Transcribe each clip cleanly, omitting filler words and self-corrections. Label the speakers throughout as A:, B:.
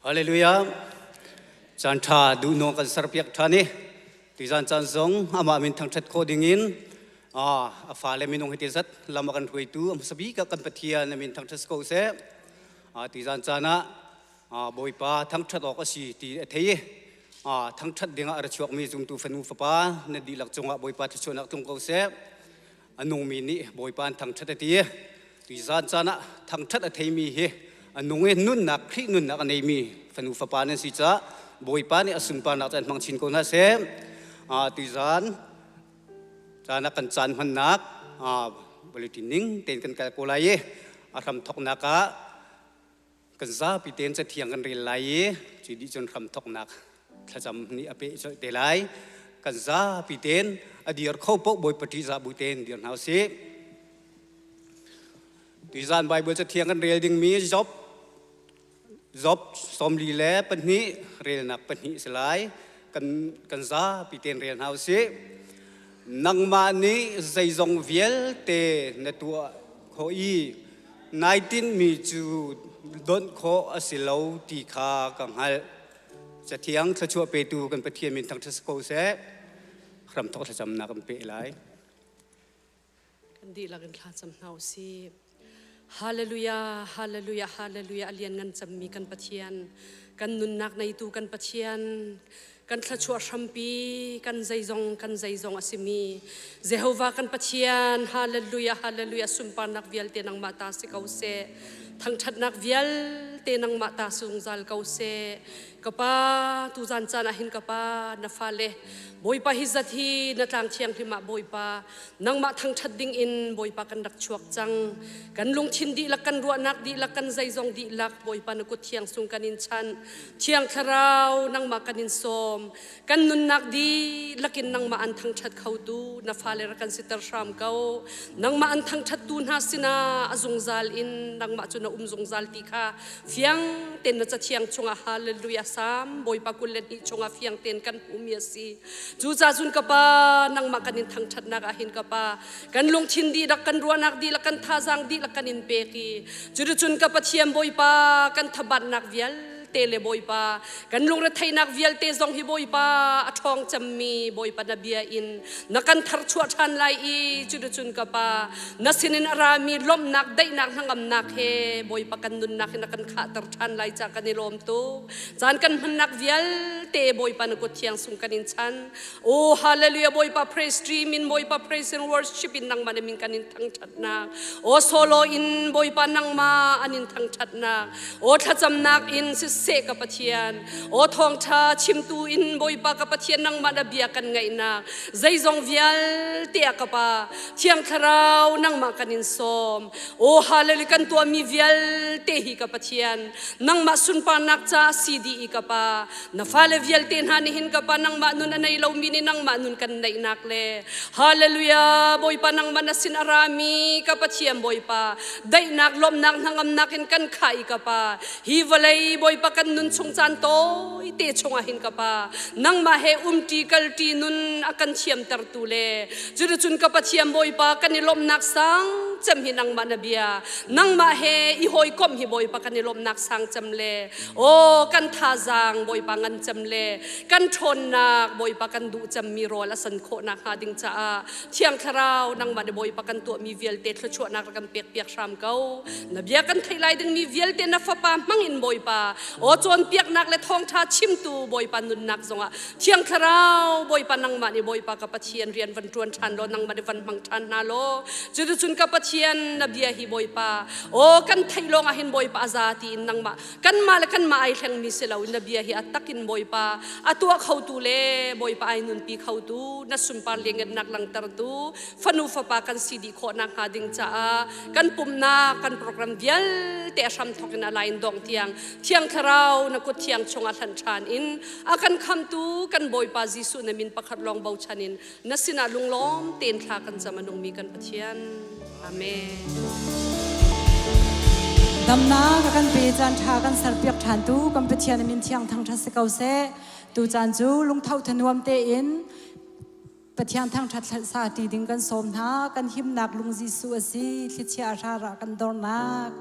A: Hallelujah. Caan ṭha duhnawng kan serpiak ṭhan i tuzan caan zong amah min thangṭhat khawh dingin a fale minung hi ti zat lam a kan hruaitu a hmasa bik ah kan Pathian a min thangṭhat si ko seh. Tuzan caan ah Bawipa thangṭhat awk a si ti a thei i thangṭhat dingah a ra chuakmi zumtu fanu fapa na dihlak cungah Bawipa thluachuahnak tlung ko seh. A nungmi nih Bawipa an thangṭhat a ti. Tuizan caan ah thangṭhat a theimi hi a nung i nunnak Khrih nunnak a neimi fanu fapa nan si caah Bawipa nih a sunparnak cu an hmang chin ko hna seh. Tuizan caan ah kan caan hmannak bulletin ning tein kan kal ko lai i a hramthawknak ah kan zapi tein cathiang kan rel lai i cu dih cun hramthawknak thlacam nih a peh colh te lai. Kan zapi tein a dir kho paoh Bawipa ṭihzah bu tein dir hna usih. Tuizan Baibal cathiang kan rel dingmi Job Job 42 relnak pahnih si lai. Kan kan zapi tein rel hna usih. Nangmah nih zeizong vialte na tuah khawh i nai tinhmi cu donh khawh a si lo ti kha ka hngalh. Cathiang thluachuah petu kan Pathian min thangṭhat si ko seh. Hramthawk thlacamnak kan peh lai.
B: Kan dihlak in thla cam hna u sih. Hallelujah, hallelujah, hallelujah. A lian ngan cammi kan Pathian, kan nunnak neitu kan Pathian, kan thluachuah hrampi, kan zeizong, kan zeizong a simi Jehovah kan Pathian, hallelujah, hallelujah. Sunparnak vialte nangmah ta si ko seh. Thangṭhatnak vialte nangmah ta zungzal ko seh. Ka pa, tuzan caan ah hin ka pa, na fale, Bawipa hi zat hi na tlang thianghlim ah Bawipa, nangmah thangṭhat ding in Bawipa kan rak chuak cang. Kan lungthin dihlak, kan ruahnak dihlak, kan zeizong dihlak Bawipa na kut thiang sung kan in chanh. Thiang Thlarau nangmah kan in sawm. Kan nunnak dihlak in nangmah an thangṭhat khotu na fale rak kan siter hram ko. Nangmah an thangṭhattu hna sinah a zungzal in nangmah cu na um zungzal ti kha fiang tein na cathiang chungah hallelujah Salm Bawipa 22 chungah fiang tein kan hmuhmi a si. Cucaah cun ka pa nangmah kan in thangṭhatnak ah hin ka pa kan lungthin dihlak kan ruahnak dihlak kan thazaang dihlak kan in pek i cuticun ka Pathian Bawipa kan thabatnak vialte le Bawipa kan lungretheihnak vialte zong hi Bawipa a ṭhawng cemmi Bawipa na bia in na kan tharchuah ṭhan lai i cuticun ka pa na sinin a rami lawmhnak daihnak hnangamnak he Bawipa kan nunnak hi na kan khahter ṭhan lai ca kan i lawm tuk Caan kan hmannak vialte Bawipa na kut thiang sung kan in chan. Oh hallelujah Bawipa praise stream in Bawipa praise and worship in nangmah na min kan in thangṭhatnak. Oh solo in Bawipa nangmah an in thangṭhatnak. Oh thlacamnak in siseh ka Pathian. Oh thawngṭha chimtu in Bawipa ka Pathian nangmah na bia kan ngaihnak. Zeizong vialte ah ka Pa Thiang Thlarau nangmah kan in sawm. Oh hallelujah kan tuahmi vialte hi ka Pathian nangmah sunparnak ca si dih i ka pa na fale vialte hna nih hin ka pa nangmah nun a nei lomi nih nangmah nun kan neihnak le hallelujah bawipa nangmah na sin a rami ka Pathian bawipa daihnak lawmhnak hnangamnak in kan khah i ka pa hi vawlei bawipa kan nun chung caan tawi te chungah hin ka pa nangmah he umṭi kalṭi nun a kan thiamtertu le cuticun ka Pathian bawipa kan i lawmhnak sang cem hi nangmah na bia nangmah he i hawikomh hi bawipa kan i lawmhnak sang cem le aw kan thazaang bawipa ngan cem le kan ṭhawnnak bawipa kan duh cemmi rawl a san khawhnak hnga ding caah thiang thlarau nangmah nih bawipa kan tuahmi vialte thluachuahnak rak kan pek piak hram ko na bia kan theih lai dingmi vialte na fapa hmangin bawipa aw cawnpiaknak le thawngṭha chimtu bawipa nunnak zongah Thiang Thlarau Bawipa nangmah nih Bawipa ka Pathian rian van ṭuan ṭhan law nangmah nih van hmang ṭhan hna law cuticun ka Pathian na bia hi Bawipa aw kan theih lawng ah hin Bawipa a za tiin nangmah kanmah le kanmah ai hlengmi si lo na bia hi a takin Bawipa a tuah khotu le Bawipa ai nunpi khotu na sunpar liangngannak langtertu fanu fapa kan si dih khawh nakhnga ding caah kan pumnak kan program vialte a hram thawk in a lain dong tiang Thiang Thlarau na kut thiang chungah hlanh ṭhan in a kan khamtu kan Bawipa Jesuh na min pakhat lawng bochan in na sinah lunglawm tein thla kan cam a nungmi kan Pathian. Amen.
C: Damnak a kan pe caan ṭha kan serpiak ṭhan tu kan Pathian min thiang thangṭhat si ko seh. Tu caan cu lungtho thanuam tein Pathian thangṭhat sa ṭi ding kan sawm hna. Kan himnak lung Jesuh a si. Thlichia a hrarah kan dornak.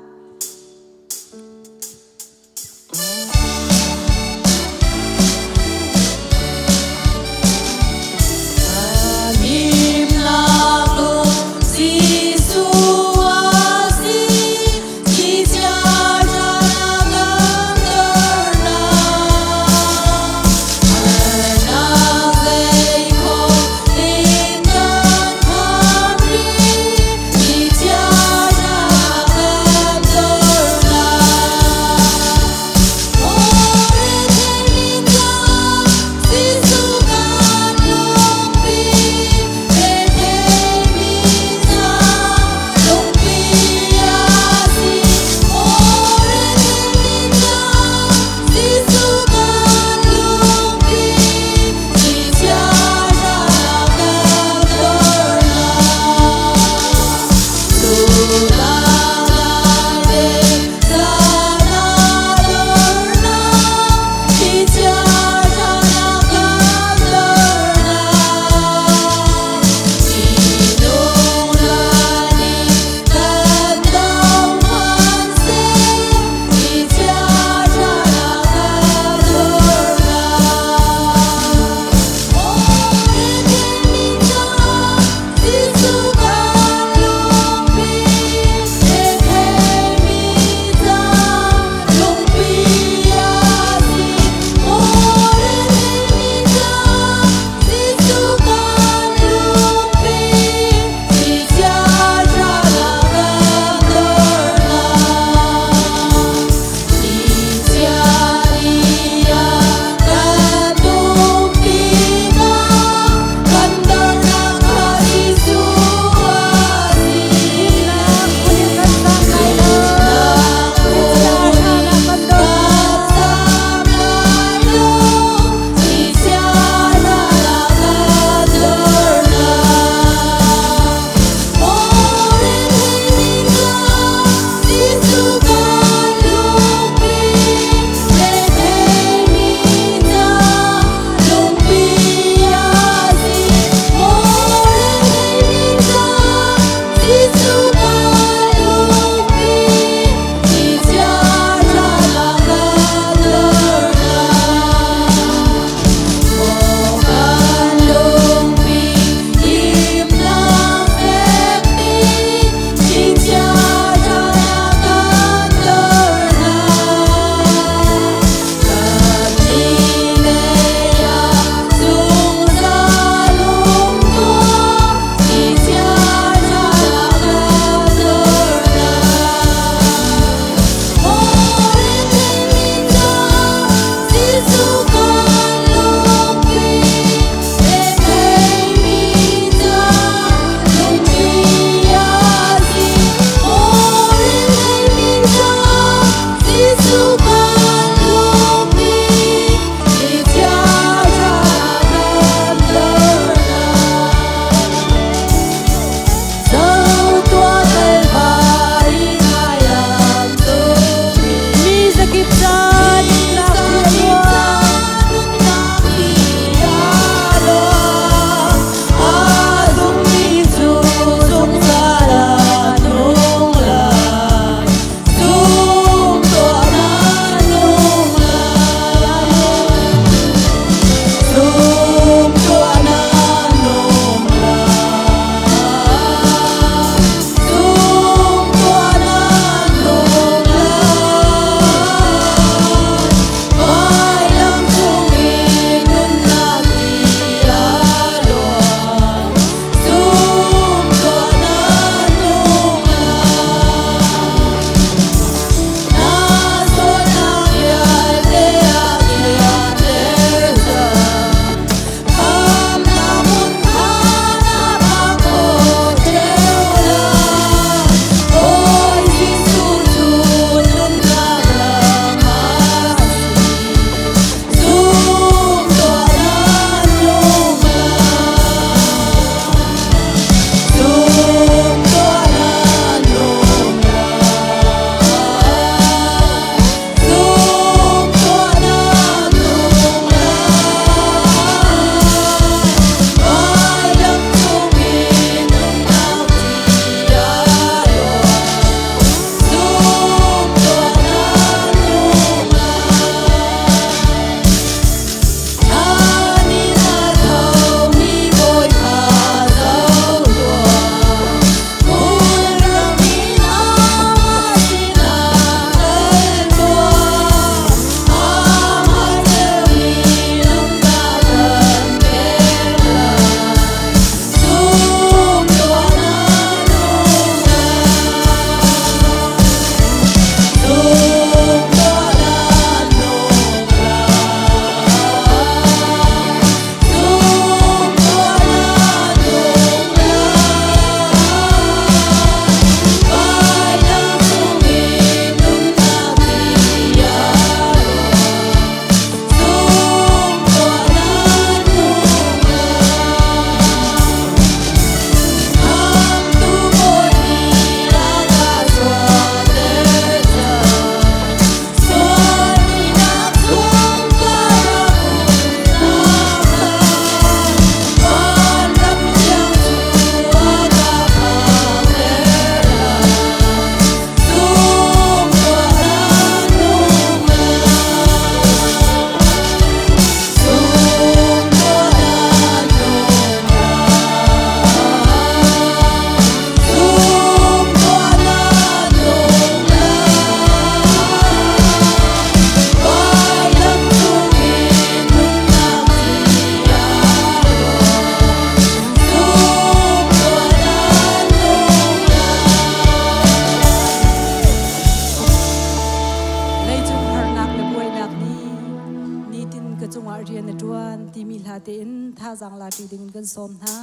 C: cungah rian a ṭuan timi hla tein thazaang la ṭi ding in kan sawm hna.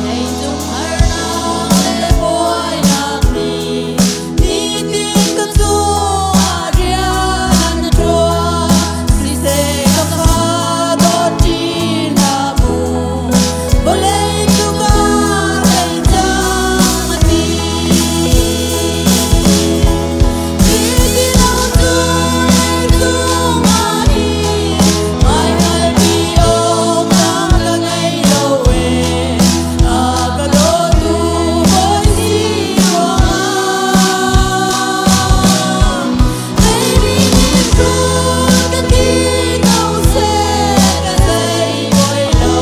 D: Leicung harnak le buainak nih nitin ka cungah rian a ṭuan. Siseh ka fa dawt ṭi hlah mu, vawlei cu ka tei cang a ti. Ti lo cu leicung ah hin hmaihngalpi awk dang ka ngei lo ee, a ka dawtu bawi si ruangah. Leimi nih hrut ka ti ko seh, ka zei buai lo,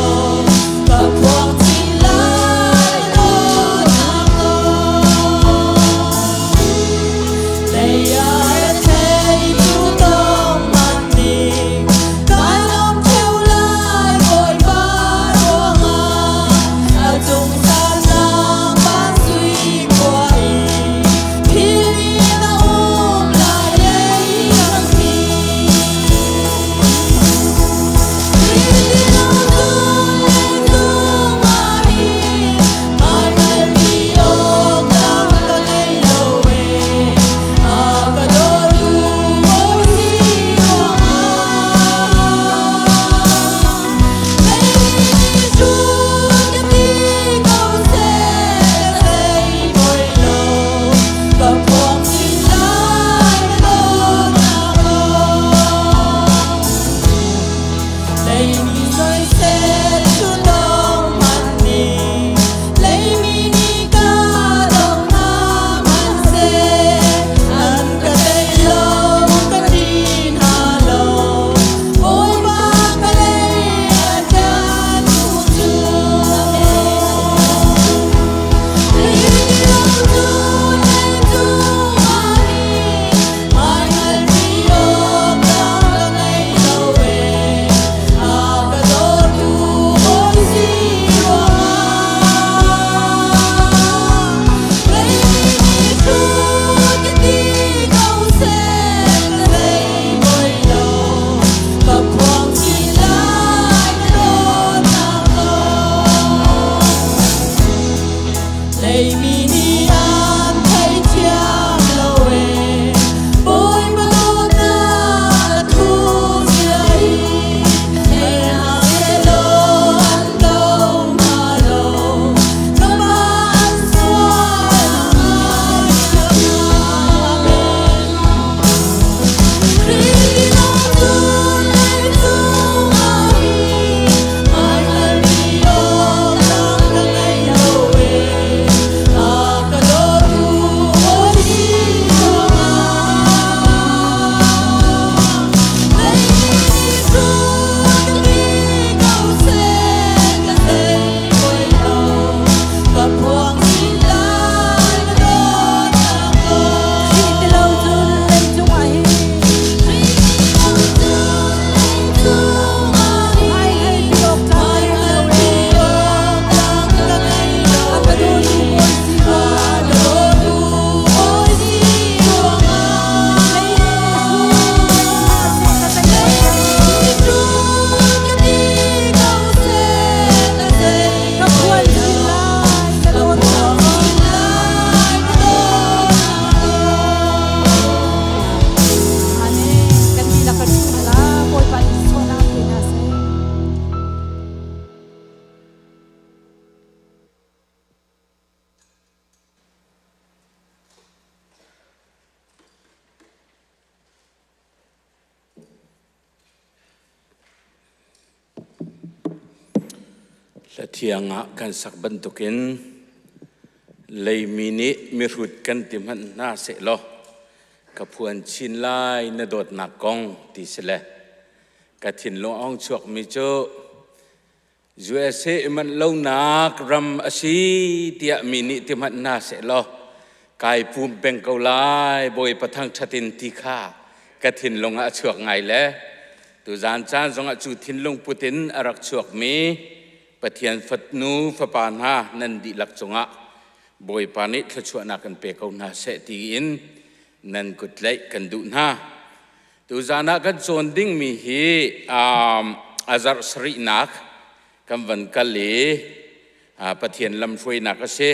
D: ka phuang chin lai dawtnak thawng. Lei ah rethei cu tong hmanh ning, kai lawm ṭheo lai Bawipa ruangah. A cung sannak van sui khua i philh in a um lai lei kan thi. Ti lo cu leicung ah hin hmaihngalpi awk dang ka ngei lo ee, a ka dawtu bawi si ruangah. Leimi nih hrut ka ti ko seh, ka zei poi lo, ka phuang chin lai na dawtnak thawng. Leimi soisel cu dong hmanh ning, leimi nih ka dong hna hmanhseh, an ka tei lo, ka ṭih hna lo, Bawipa ka lei a ṭan tu cu. Leimi lo cu leicung ah hin hmaihngalpi awk dang ka ngei lo ee, a ka dawtu bawi si ruangah. Leimi nih hrut ka ti ko seh, ka zei poi lo, ka phuang chin lai na dawtnak thawng. Leimi nih an theithiam lo ee, Bawipa dawtnak a thuk zia hi. Thei hna sehlaw an do hnga lo, ka pa an sual ngaithiam Amen. Khrih lo cu leicung ah hin hmaihngalpi awk dang ka ngei lo ee, a ka dawtu bawi si ruangah. Leimi nih hrut ka ti ko seh, ka zei poi lo, ka phuang chin lai na dawtnak thawng.
C: Khrih ti lo cun leicung ah hin
D: Khrih ti lo cun leicung ah hin
C: hmaihngalpi awk dang ka ngei lo
D: hmaihngalpi
C: ee,
D: awk dang ka ngei lo
C: a ka dawtu
D: ee,
C: bawi si
D: a
C: ruangah.
D: ka dawtu bawi si ruangah.
C: Leimi nih hrut ka ti hna seh, ka zei poi lo.
D: Leimi nih hrut ka ti ko seh, ka zei
C: Ka
D: poi
C: phuan
D: lo,
C: chin lai na
D: ka
C: dawtnak
D: phuang
C: thawng.
D: chin lai na dawtnak thawng.
C: Amen. Kan dihlak kan ṭhu hna la, Bawipa nih thluachuahnak pe hna seh.
E: Hlathiang ah kan sak bantukin leimi nih mihrut kan ti hmanh hna sehlaw ka phuan chin lai na dawtnak kong ti si le ka thinlung a hung chuakmi cu USA i manh lonak ram a si tiah mi nih ti hmanh hna sehlaw kai pum peng ko lai Bawipa thangṭhat in ti kha ka thinlung ah a chuak ngai le tuzaan caan zongah cu thinlung put in a rak chuakmi Pathian fatnu fapa hna nan dihlak cungah Bawipa nih thluachuahnak kan pe ko hna seh tiin nan kut tlaih kan duh hna. Tuzan ah kan cawn dingmi hi a zarh sarihnak kan van kal i Pathian lamhruainak a si.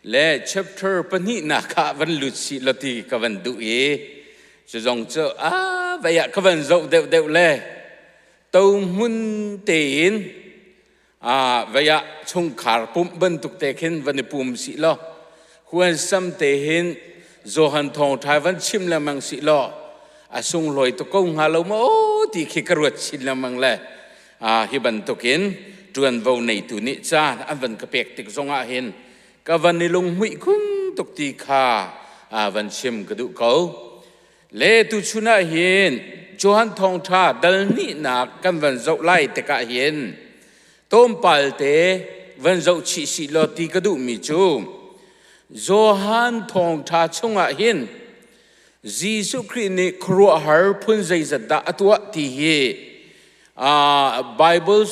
E: Le chapter pahnihnak ah van lut sih law ti ka van duh i cu zong cu a vei ah ka van zoh deuhdeuh le to hmun tein vei ah chungkhar pumh bantuk te khin van i pum sih law huansam te hin Johan thawngṭha van chim lengmang sih law a sunglawi tuk ko hnga lo maw ti khi ka ruat chin lengmang le hi bantukin ṭuanvo neitu nih caan an van ka pek tik zongah hin ka van i lunghmuih khun tuk ti kha van chim ka duh ko. Le tuchun ah hin Johan thawngṭha dal hnihnak kan van zoh lai tikah hin tlawmpal te van zoh chih sih law ti ka duhmi cu Johan thawngṭha chungah hin Jesuh Khrih nih khuaruahhar phun zeizat dah a tuah ti hi Bible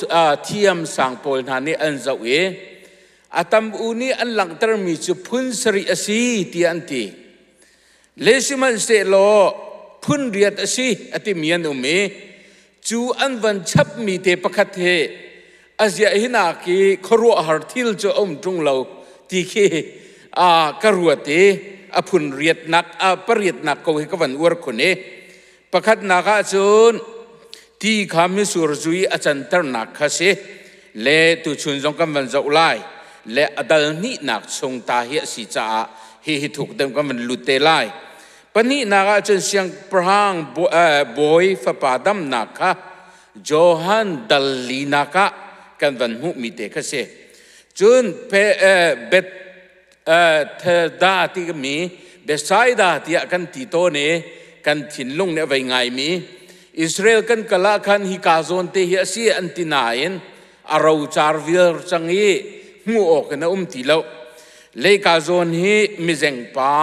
E: thiam sang pawl hna nih an zoh i a tam u nih an langhtermi cu phun sarih a si tiah an ti. Le sihmanhsehlaw phun riat a si a timi an um i cu an van chapmi te pakhat hi a ziah hinak i khuaruahhar thil cu a um ṭung lo ti khi ka ruat i a phun riatnak a pariatnak ko hi ka van uar khun i pakhatnak ah cun ti kha mitsur zu i a canternak kha si le tuchun zong kan van zoh lai le a dal hnihnak chung ta hi a si caah hi hi thuk deuh kan van lut te lai. Pahnihnak ah cun siangpahrang bawi fapa damnak kha Johan dal linak ah kan van hmuhmi te kha si. Cun Bet Theda ti mi Bethsaida tiah kan ti tawn i kan thinlung nih a vei ngaimi Israel kan kal ah khan hi ka zawn te hi a si an ti nain a rocar vial cang i hmuh awk in a um ti lo. Leika zawn hi mizengpa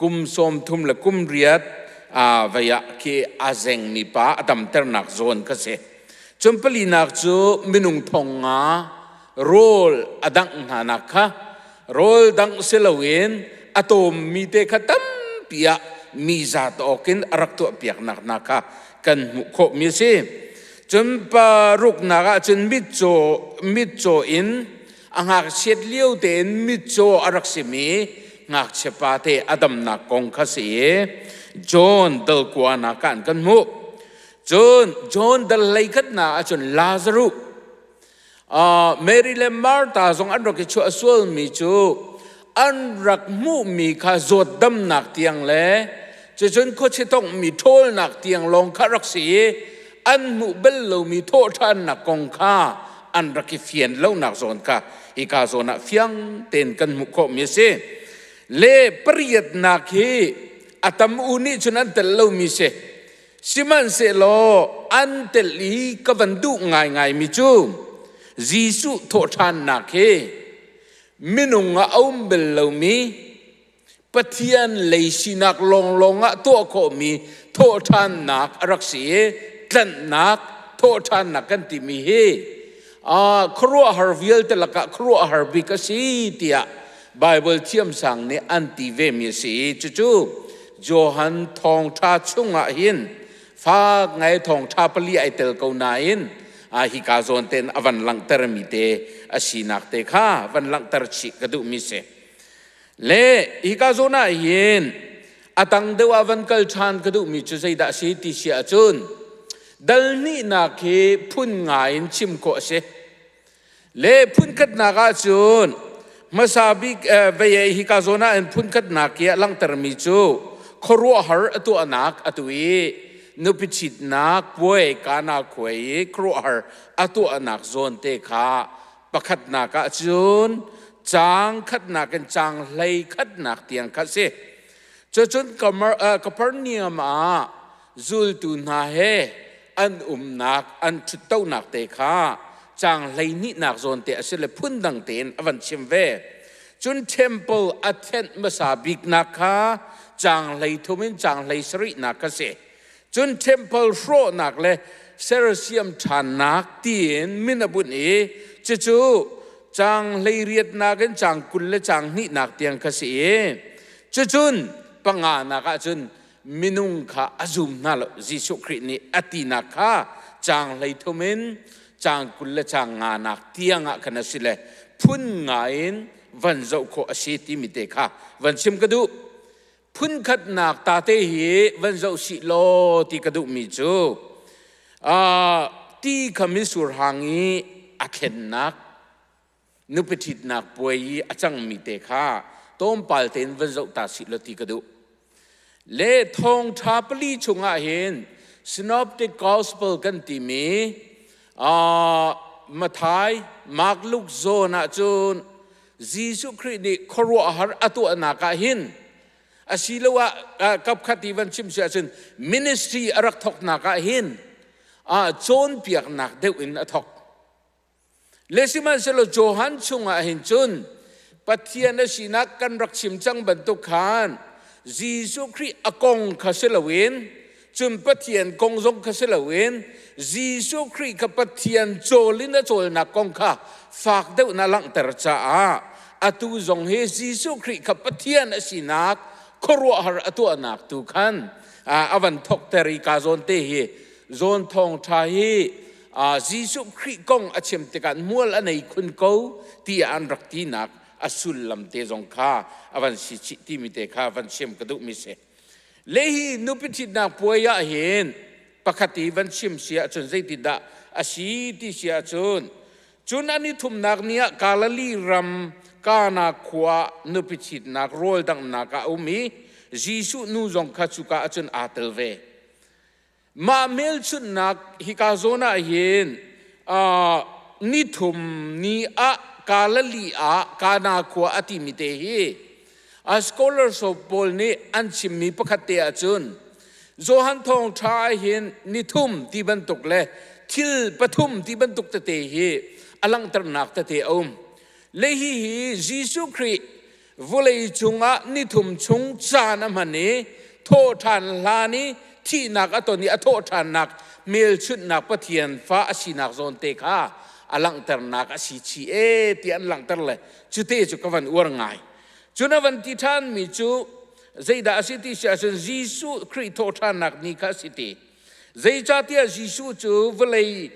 E: kum 38 vei ah khi a zengmi pa a damternak zawn kha si. Cun palinak cu minung thong nga rawl a dangh hnanak kha rawl dangh si loin a tawmmi te kha tampi ah mi zat awk in a rak tuahpiaknak hna kha kan hmuh khawhmi a si. Cun paruknak ah cun mitcaw in a ngakchiat lio tein mitcaw a rak simi ngakchia pa te a damnak kong kha si i John dal kuanak ah an kan hmuh. Cun John dal hleikhatnak ah cun Lazarus Mary le Martha zong an rak i chuah sualmi cu an rak hmuhmi kha zawt damnak tiang le cucun khuachi tonghmi ṭhawlnak tiang lawng kha rak si i an hmuh bal lomi thawhṭhannak kong kha an rak i fian lonak zawn kha hika zawn ah fiang tein kan hmuh khawhmi a si. Le pariatnak hi a tam u nih cun an tel lomi si. Sihmanhsehlaw an telh i ka van duh ngaingaimi cu Jesuh thawhṭhannak hi minung ah a um bal lomi Pathian lei sinak lawnglawng ah tuah khawhmi thawhṭhannak a rak si i tlanhnak thawhṭhannak kan timi hi khuaruahhar vialte lakah khuaruahhar bik a si tiah Baibal thiamsang nih an ti vemi a si i cucu Johan thawngṭha chungah hin fak ngai thawngṭha pali ai tel ko nain hika zawn tein a van langhtermi te a sinak te kha van langhter chih ka duhmi si. Le hika zawn ah hin a tang deuh ah van kal ṭhan ka duhmi cu zeidah a si ti si ahcun dal hnihnak hi phun nga in chim khawh a si. Le phunkhatnak ahcun hmasa bik vei hika zawn ah hin phunkhatnak i a langhtermi cu khuaruahhar a tuahnak atu i nupi ṭhitnak puai Kana khuai i khuaruahhar a tuahnak zawn te kha pakhatnak ahcun caang khatnak in caang hlei khatnak tiang kha a si. Cucun Kapernaum ah zultu hna he an umnak an ṭhuttonak te kha caang hleihnihnak zawn te a si le phundang tein a van chim ve. Cun temple a thenh hmasa biknak kha caang 13 in caang 17nak kha si. Cun temple hrawhnak le sersiam ṭhannak tiin min a bunh i cucu Caang 18nak in caang 22nak tiang kha si i cucun panganak ahcun minung kha a zum hna lo. Jesuh Khrih nih a tinak kha caang 33 in caang 20 le caang nganak tiang ah khan a si le phun nga in van zoh khawh a si timi te kha van chim ka duh. Phunkhatnak ta te hi van zoh sih law ti ka duhmi cu ti kha mitsur hang i a thlennak nupi ṭhitnak puai i a cangmi te kha tlawmpal tein van zoh ta sih law ti ka duh. Le thawngṭha pali chungah hin Synoptic Gospel kan timi Matthai, Mark, Luke, John ah cun Jesuh Khrih nih khuaruahhar a tuahnak ah hin asiloah kapkhat i van chim si ahcun ministry a rak thawknak ah hin cawnpiaknak deuh in a thawk. Le sihmanhsehlaw Johan chungah hin cun Pathian a sinak kan rak chim cang bantuk khan Jesuh Khrih a kong kha si loin cun Pathian kong zong kha si loin Jesuh Khrih kha Pathian cawl in a cawlnak kong kha fak deuh na langhter caah atu zong hi Jesuh Khrih kha Pathian a sinak khuaruahhar a tuahnak tu khan a van thokter i ka zawn te hi zawn thawngṭha hi Jesuh Khrih kong a chim tikah mual a nei khun ko tiah an rak tinak a sullam te zong kha a van si chih timi te kha van chim ka duhmi si. Le hi nupi ṭhitnak puai ah hin pakhat i van chim si ahcun zeitindah a si ti si ahcun cun an i thumnak ni ah Galilee ram Kana khua nupi ṭhitnak rawl danghnak ah a um i Jesuh nu zong kha cuka ahcun aa tel ve. Mah hmelchunhnak hika zawn ah hin nithum ni ah Galilee ah Kana khua a timi te hi a scholars pawl nih an chimmi pakhat te ahcun Johan thawngṭha ah hin nithum ti bantuk le thil pathum ti bantuk tete hi a langhternak tete a um. Le hi hi Jesuh Khrih vawlei cungah nithum chung caan a hman i thawhṭhan hlan i thihnak a ton i a thawhṭhannak hmelchunhnak Pathian fa a sinak zawn te kha a langhternak a si chi e ti an langhter le cute cu ka van uar ngai. Cun a van ti ṭhanmi cu zeidah a si ti si ahcun Jesuh Khrih thawhṭhannak ni kha a si ti. Zeicahtiah Jesuh cu vawlei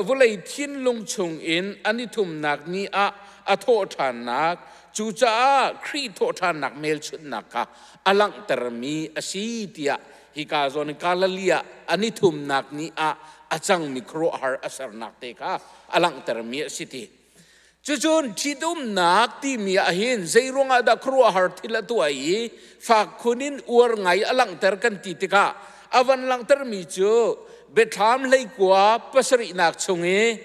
E: vawlei thinlung chungin an i thumnak ni ah a thawhṭhannak, cucaah Khrih thawhṭhannak hmelchunhnak kha a langhtermi a si tiah hika zawn in Galilee ah an i thumnak ni ah a cangmi khuaruahhar a sernak te kha a langhtermi a si ti. Cucun ṭhitumnak timi ah hin zeiruangah dah khuaruahhar thil a tuah i fak khun in uar ngai a langhter kan ti tikah a van langhtermi cu Biathlam 19 pasarihnak chung i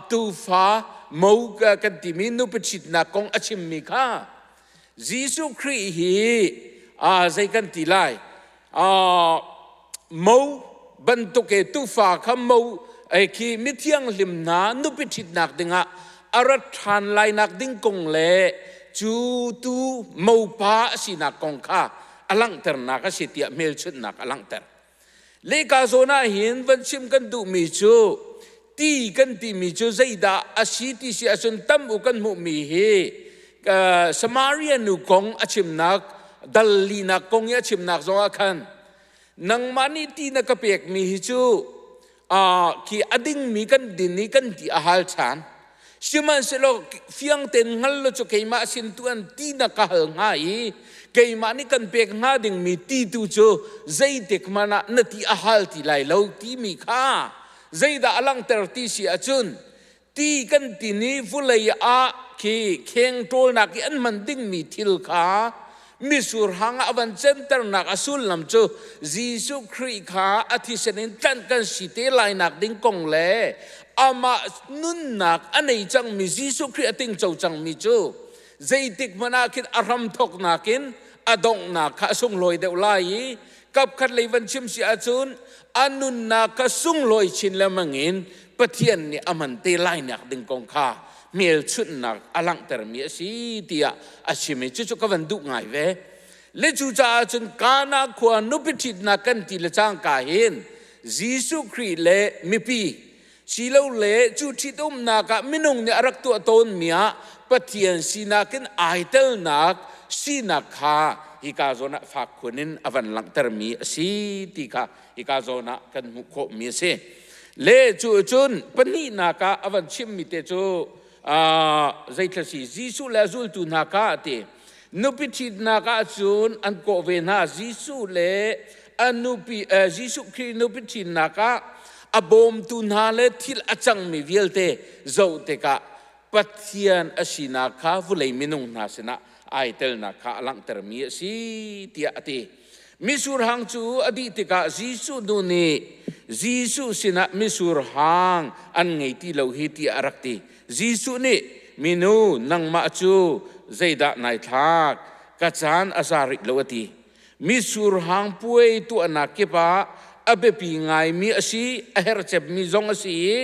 E: tuufa mo kan timi nupi ṭhitnak kong a chimmi kha Jesuh Khrih hi zei kan ti lai Mo bantuk e tufa kha mo khi mithianghlim hna nupi ṭhitnak dingah a rat ṭhan lainak ding kong le cu tu mopa a sinak kong kha a langhternak a si tiah hmelchunhnak a langhter. Lehka zawn ah hin van chim kan duhmi cu ti kan timi cu zeidah a si ti si ahcun tam u kan hmuhmi hi Samaria nu kong a chimnak dal linak kong i a chimnak zongah khan nangmah nih ti na ka pekmi hi cu khi a dingmi kan din i kan ti a hal ṭhan sihmanhsehlaw fiang tein hngal lo cu keimah sin tu an ti na ka hal hnga i keimah nih kan pek hnga dingmi ti tu cu zeitik hmanh ah na ti a hal ti lai lo timi kha Zeidah a langhter ti si ahcun ti kan ti ni vulei ah khi kheng ṭawlnak i an hman dingmi thil kha misur hang ah a van canternak a sullam cu Jesuh Khrih kha a thisen in tlanh kan si te lainak ding kong le amah nunnak a nei cangmi Jesuh Khrih a tingco cangmi cu zeitik hmanh ah khin a hramthawknak in a donghnak kha a sunglawi deuh lai i kapkhat lei van chim si ahcun a nunnak kha sunglawi chin lengmang in Pathian nih a man te lainak ding kong kha hmelchunhnak a langhtermi a si tiah a chim i cucu ka van duh ngai ve. Le cucaah cun Kana khua nupi ṭhitnak kan ti le cangka hin Jesuh Khrih le mipi. Silole cu ṭhitumnak ah minung nih a rak tuah tawnmi ah Pathian sinak in ai telnak sinak kha hika zawn ah fak khun in a van langhtermi a si ti kha hika zawn ah kan hmuh khawhmi a si. Le cu cun pahnihnak ah a van chimmi te cu zeithla si Jesuh le a zultu hna kha a ti. Nupi ṭhitnak ah cun an kawh ve hna. Jesuh le a nupi Jesuh Khrih nupi ṭhitnak ah a bawmtu hna le thil a cangmi vialte zoh tikah Pathian a sinak kha vawlei minung hna sinah ai telnak kha a langhtermi a si tiah a ti. Mitsur hang cu a dih tikah Jesuh nu nih Jesuh sinah mitsur hang an ngei ti lo hi tiah a rak ti. Jesuh nih minu nangmah cu zeidah nai thlak? Ka caan a za rih lo a ti. Mitsur hang puai tuahnak kip ah a biapi ngaimi a si, a herh cemmi zong a si i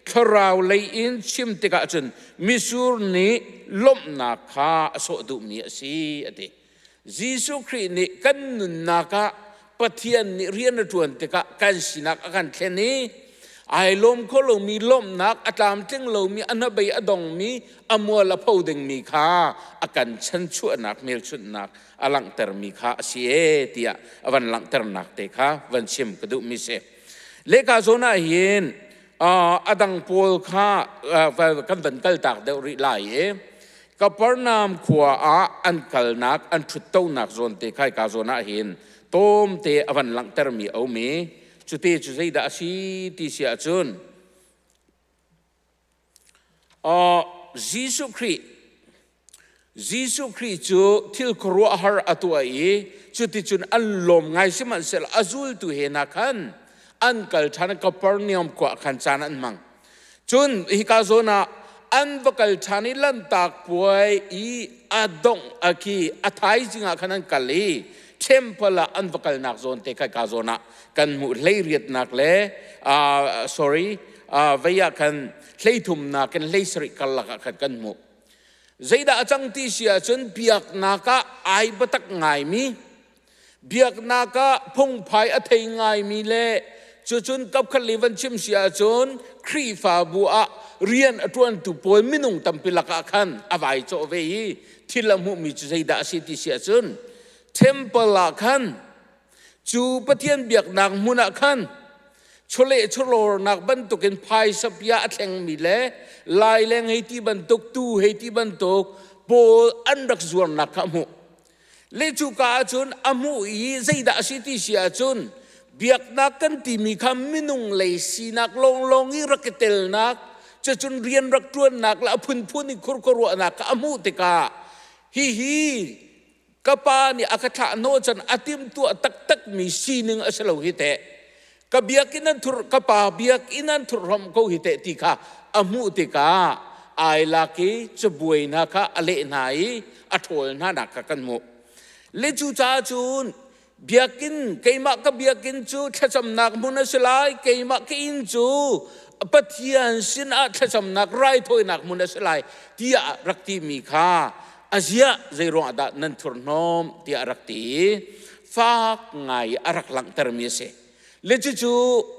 E: thlarau lei in chim tikah cun mitsur nih lawmhnak kha a sawh duhmi a si a ti. Jesuh Khrih nih kan nunnak ah Pathian nih rian a ṭuan tikah kan sinak a kan thlen i ai lawm kho lomi lawmhnak a tlamtling lomi a hnabei a dongmi a mual a pho dingmi kha a kan chanchuahnak hmelchunhnak a langhtermi kha a si e tiah a van langhternak te kha van chim ka duhmi si. Lehka zawn ah hin a dang pawl kha kan van kaltak deuh rih lai i Kapernaum khua ah an kalnak an ṭhuttonak zawn te kha ka zawn ah hin tawmte a van langhtermi a um i cute cu zeidah a si ti si ahcun Jesuh Khrih Jesuh Khrih cu thil khuaruahhar a tuah i cuticun an lawm ngai sihmanhsehlaw a zultu he hna khan an kal ṭhan Kapernaum khua ah khan caan an hmang. Cun hika zawn ah an va kal ṭhan i Lanhtak puai i a dongh a khi a thaizing ah khan an kal i temple ah an va kalnak zawn te kha ka zawn ah kan hmuh hleiriatnak le sorry vei ah khan hleithumnak in hleisarih karlak ah khan kan hmuh. Zeidah a cang ti si ahcun biaknak ah ai biatak ngaimi, biaknak ah phungphai a thei ngaimi le cucun kapkhat le van chim si ahcun Khrihfabu ah rian a ṭuantu pawl minung tampi lakah khan a vai cawh ve i thil a hmuhmi cu zeidah a si ti si ahcun temple ah khan Cu Pathian biaknak hmun ah khan chawleh chawlawrnak bantukin phaisa bia a thlengmi le laileng hei ti bantuk tu hei ti bantuk pawl an rak zuarnak kha a hmuh. Le cuka ahcun a hmuh i zeidah a si ti si ahcun biaknak kan timi kha minung lei sinak lawnglawng i rak i telnak cucun rian rak ṭuannak le a phunphun i khurkhuaruahnak kha a hmuh tikah hihi Ka pa nih a ka thlah hnawh chan a timhtuah taktakmi sining a si lo hi teh. Ka biakinn an thur ka pa biakinn an thurhrawmh ko hi teh ti kha a hmuh tikah ai lak i cabuai hna kha a leh hna i a ṭhawl hna nak kha kan hmuh. Le cucaah cun biakinn keimah ka biakinn cu thlacamnak hmun a si lai keimah ka inn cu Pathian sinah thlacamnak raithawinak hmun a si lai tiah rak timi kha a ziah zeiruang ah dah nan thurhnawm tiah a rak ti i fak ngai a rak langhtermi a si. Le cucu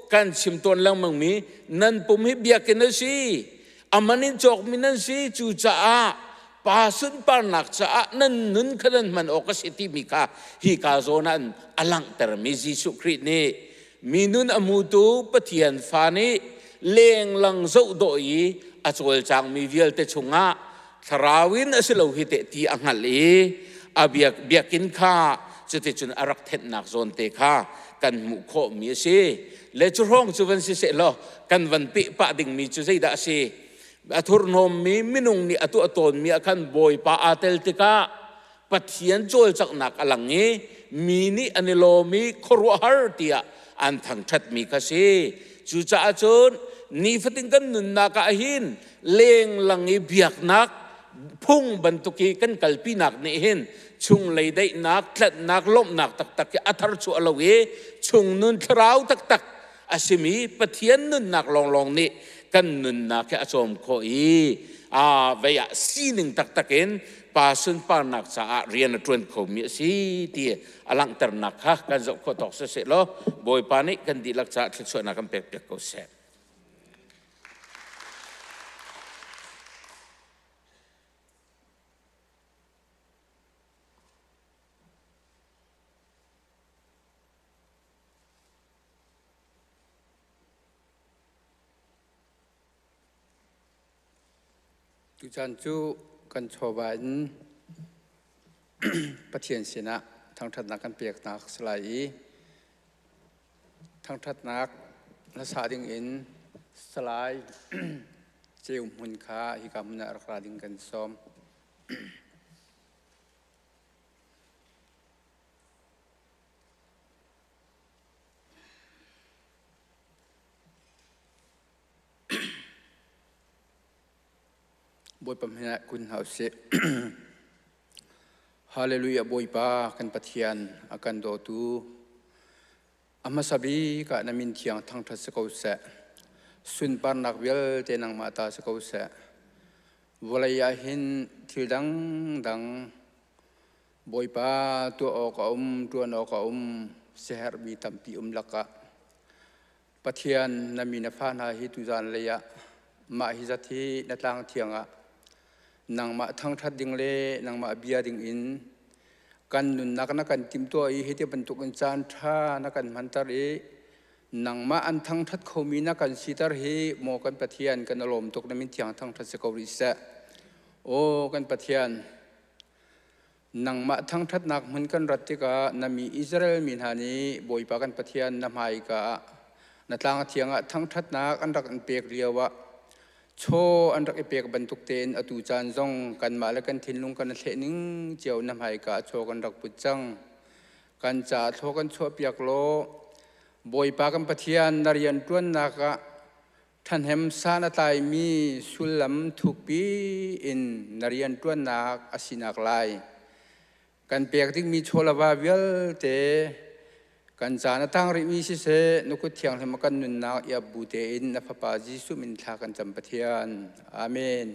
E: kan chim tawn lengmangmi nan pum hi biakinn a si aman in cawkmi nan si cucaah pa sunparnak caah nan nun kha nan hman awk a si timi kha hi ka zawn ah a langhtermi Jesuh Khrih nih mi nun a hmutu Pathian fa nih lenglang zoh dawh i a cawlcangmi vialte chungah thlarau in a si lo hi teh ti a hngalh i a biak biakinn kha cuticun a rak thenhnak zawn te kha kan hmuh khawhmi a si le cu hrawng cu van si seh law kan van peh pah dingmi cu zeidah a si a thurhnawmmi minung nih a tuah tawnmi ah khan Bawipa aa tel tikah Pathian cawlcanghnak a lang i mi nih an i lawm i khuaruahhar tiah an thangṭhatmi kha si. Cucaah cun nifatin kan nunnak ah hin lenglang i biaknak phung bantuk i kan kalpinak nih hin chunglei daihnak, tlanhnak, lawmhnak taktak hi a tharchuah lo i chung nun thlarau taktak a simi Pathian nunnak lawnglawng nih kan nunnak hi a cawm khawh i a vei ah sining taktak in pa sunparnak caah rian a ṭuan khomi a si ti a langhternak kha kan zoh khawh tawk siseh law Bawipa nih kan dihlak caah thluachuahnak kan pekpiak ko seh.
F: Tuchan cu kan chawva in Pathian sinah thangṭhatnak kan peknak si lai i thangṭhatnak hlasa dingin Salai Ceu Hmun kha hika hmun ah rak ra ding kan sawm. Bawipa hmanh ah kun hna usih. Hallelujah Bawipa kan Pathian a kan dawtu a hmasa bik ah na min thiang thangṭhat si ko seh. Sunparnak vialte nangmah ta si ko seh. Vawlei ah hin thil dangdang Bawipa tuah awk a um, ṭuan awk a um, siaherhmi tampi um lakah Pathian na mi na fa hna hi tuzan lei ah mah hi zat hi na tlang thiang ah nangmah thangṭhat ding le nangmah bia ding in kan nunnak na kan timhtuah i hiti bantuk in caan ṭha na kan hmanter i nangmah an thangṭhat khomi na kan siter hi maw kan Pathian kan i lawm tuk na min thiang thangṭhat si ko rih seh. Aw kan Pathian Nangmah thangṭhatnak hmun kan rat tikah na mi Israel mi hna nih Bawipa kan Pathian na hmaika ah na tlang thiang ah thangṭhatnak an rak in pek lioah chaw an rak i pek bantuk tein atu caan zong kanmah le kan thinlung kan i thleh ning cio na hmaika ah chaw kan rak put cang. Kan caah thlaw kan chuahpiak law Bawipa kan Pathian na rian ṭuannak ah Ṭhahnem san a tlaimi sullam thukpi in na rianṭuannak a sinak lai. Kan pek dingmi chawlava vialte kan caan a tang rihmi siseh, na kut thianghlim a kan nunnak i ap bu tein na Fapa Jesuh min thla kan cam Pathian. Amen.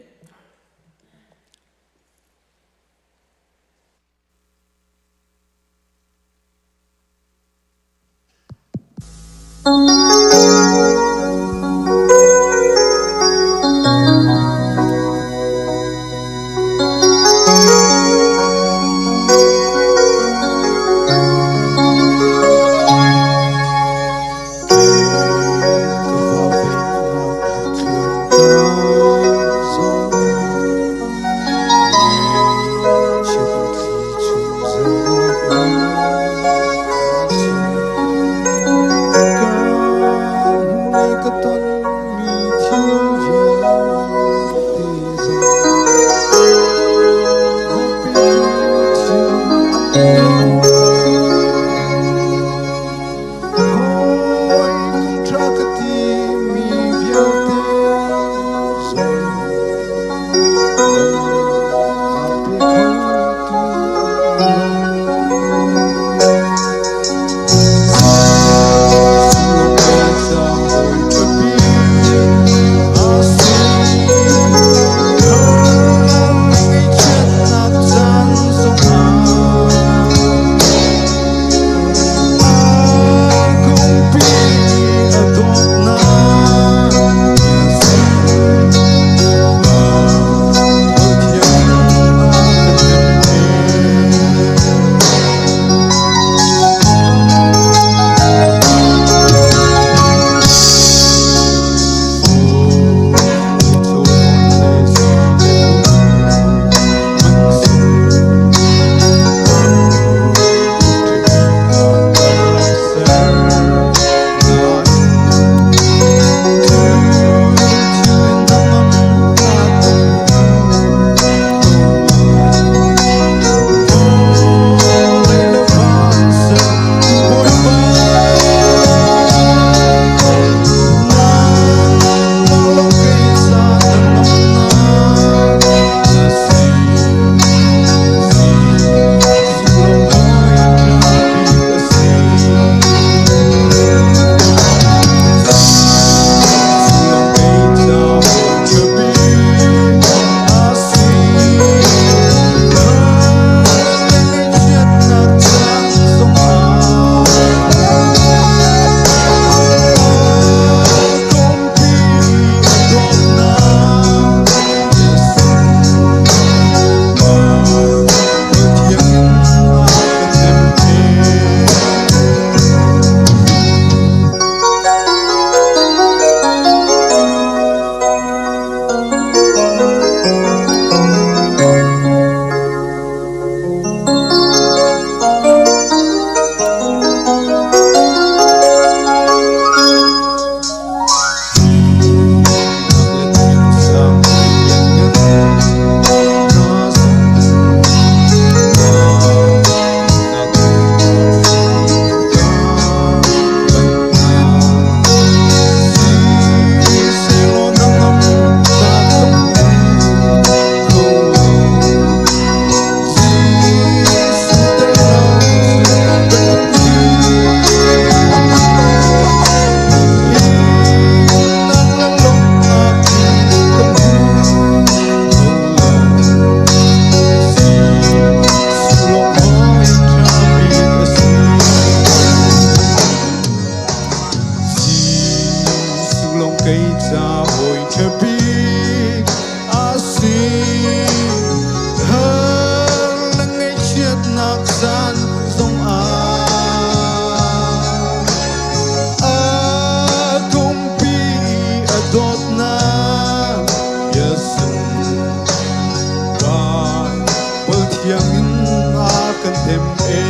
G: thiang in a kan hnem e.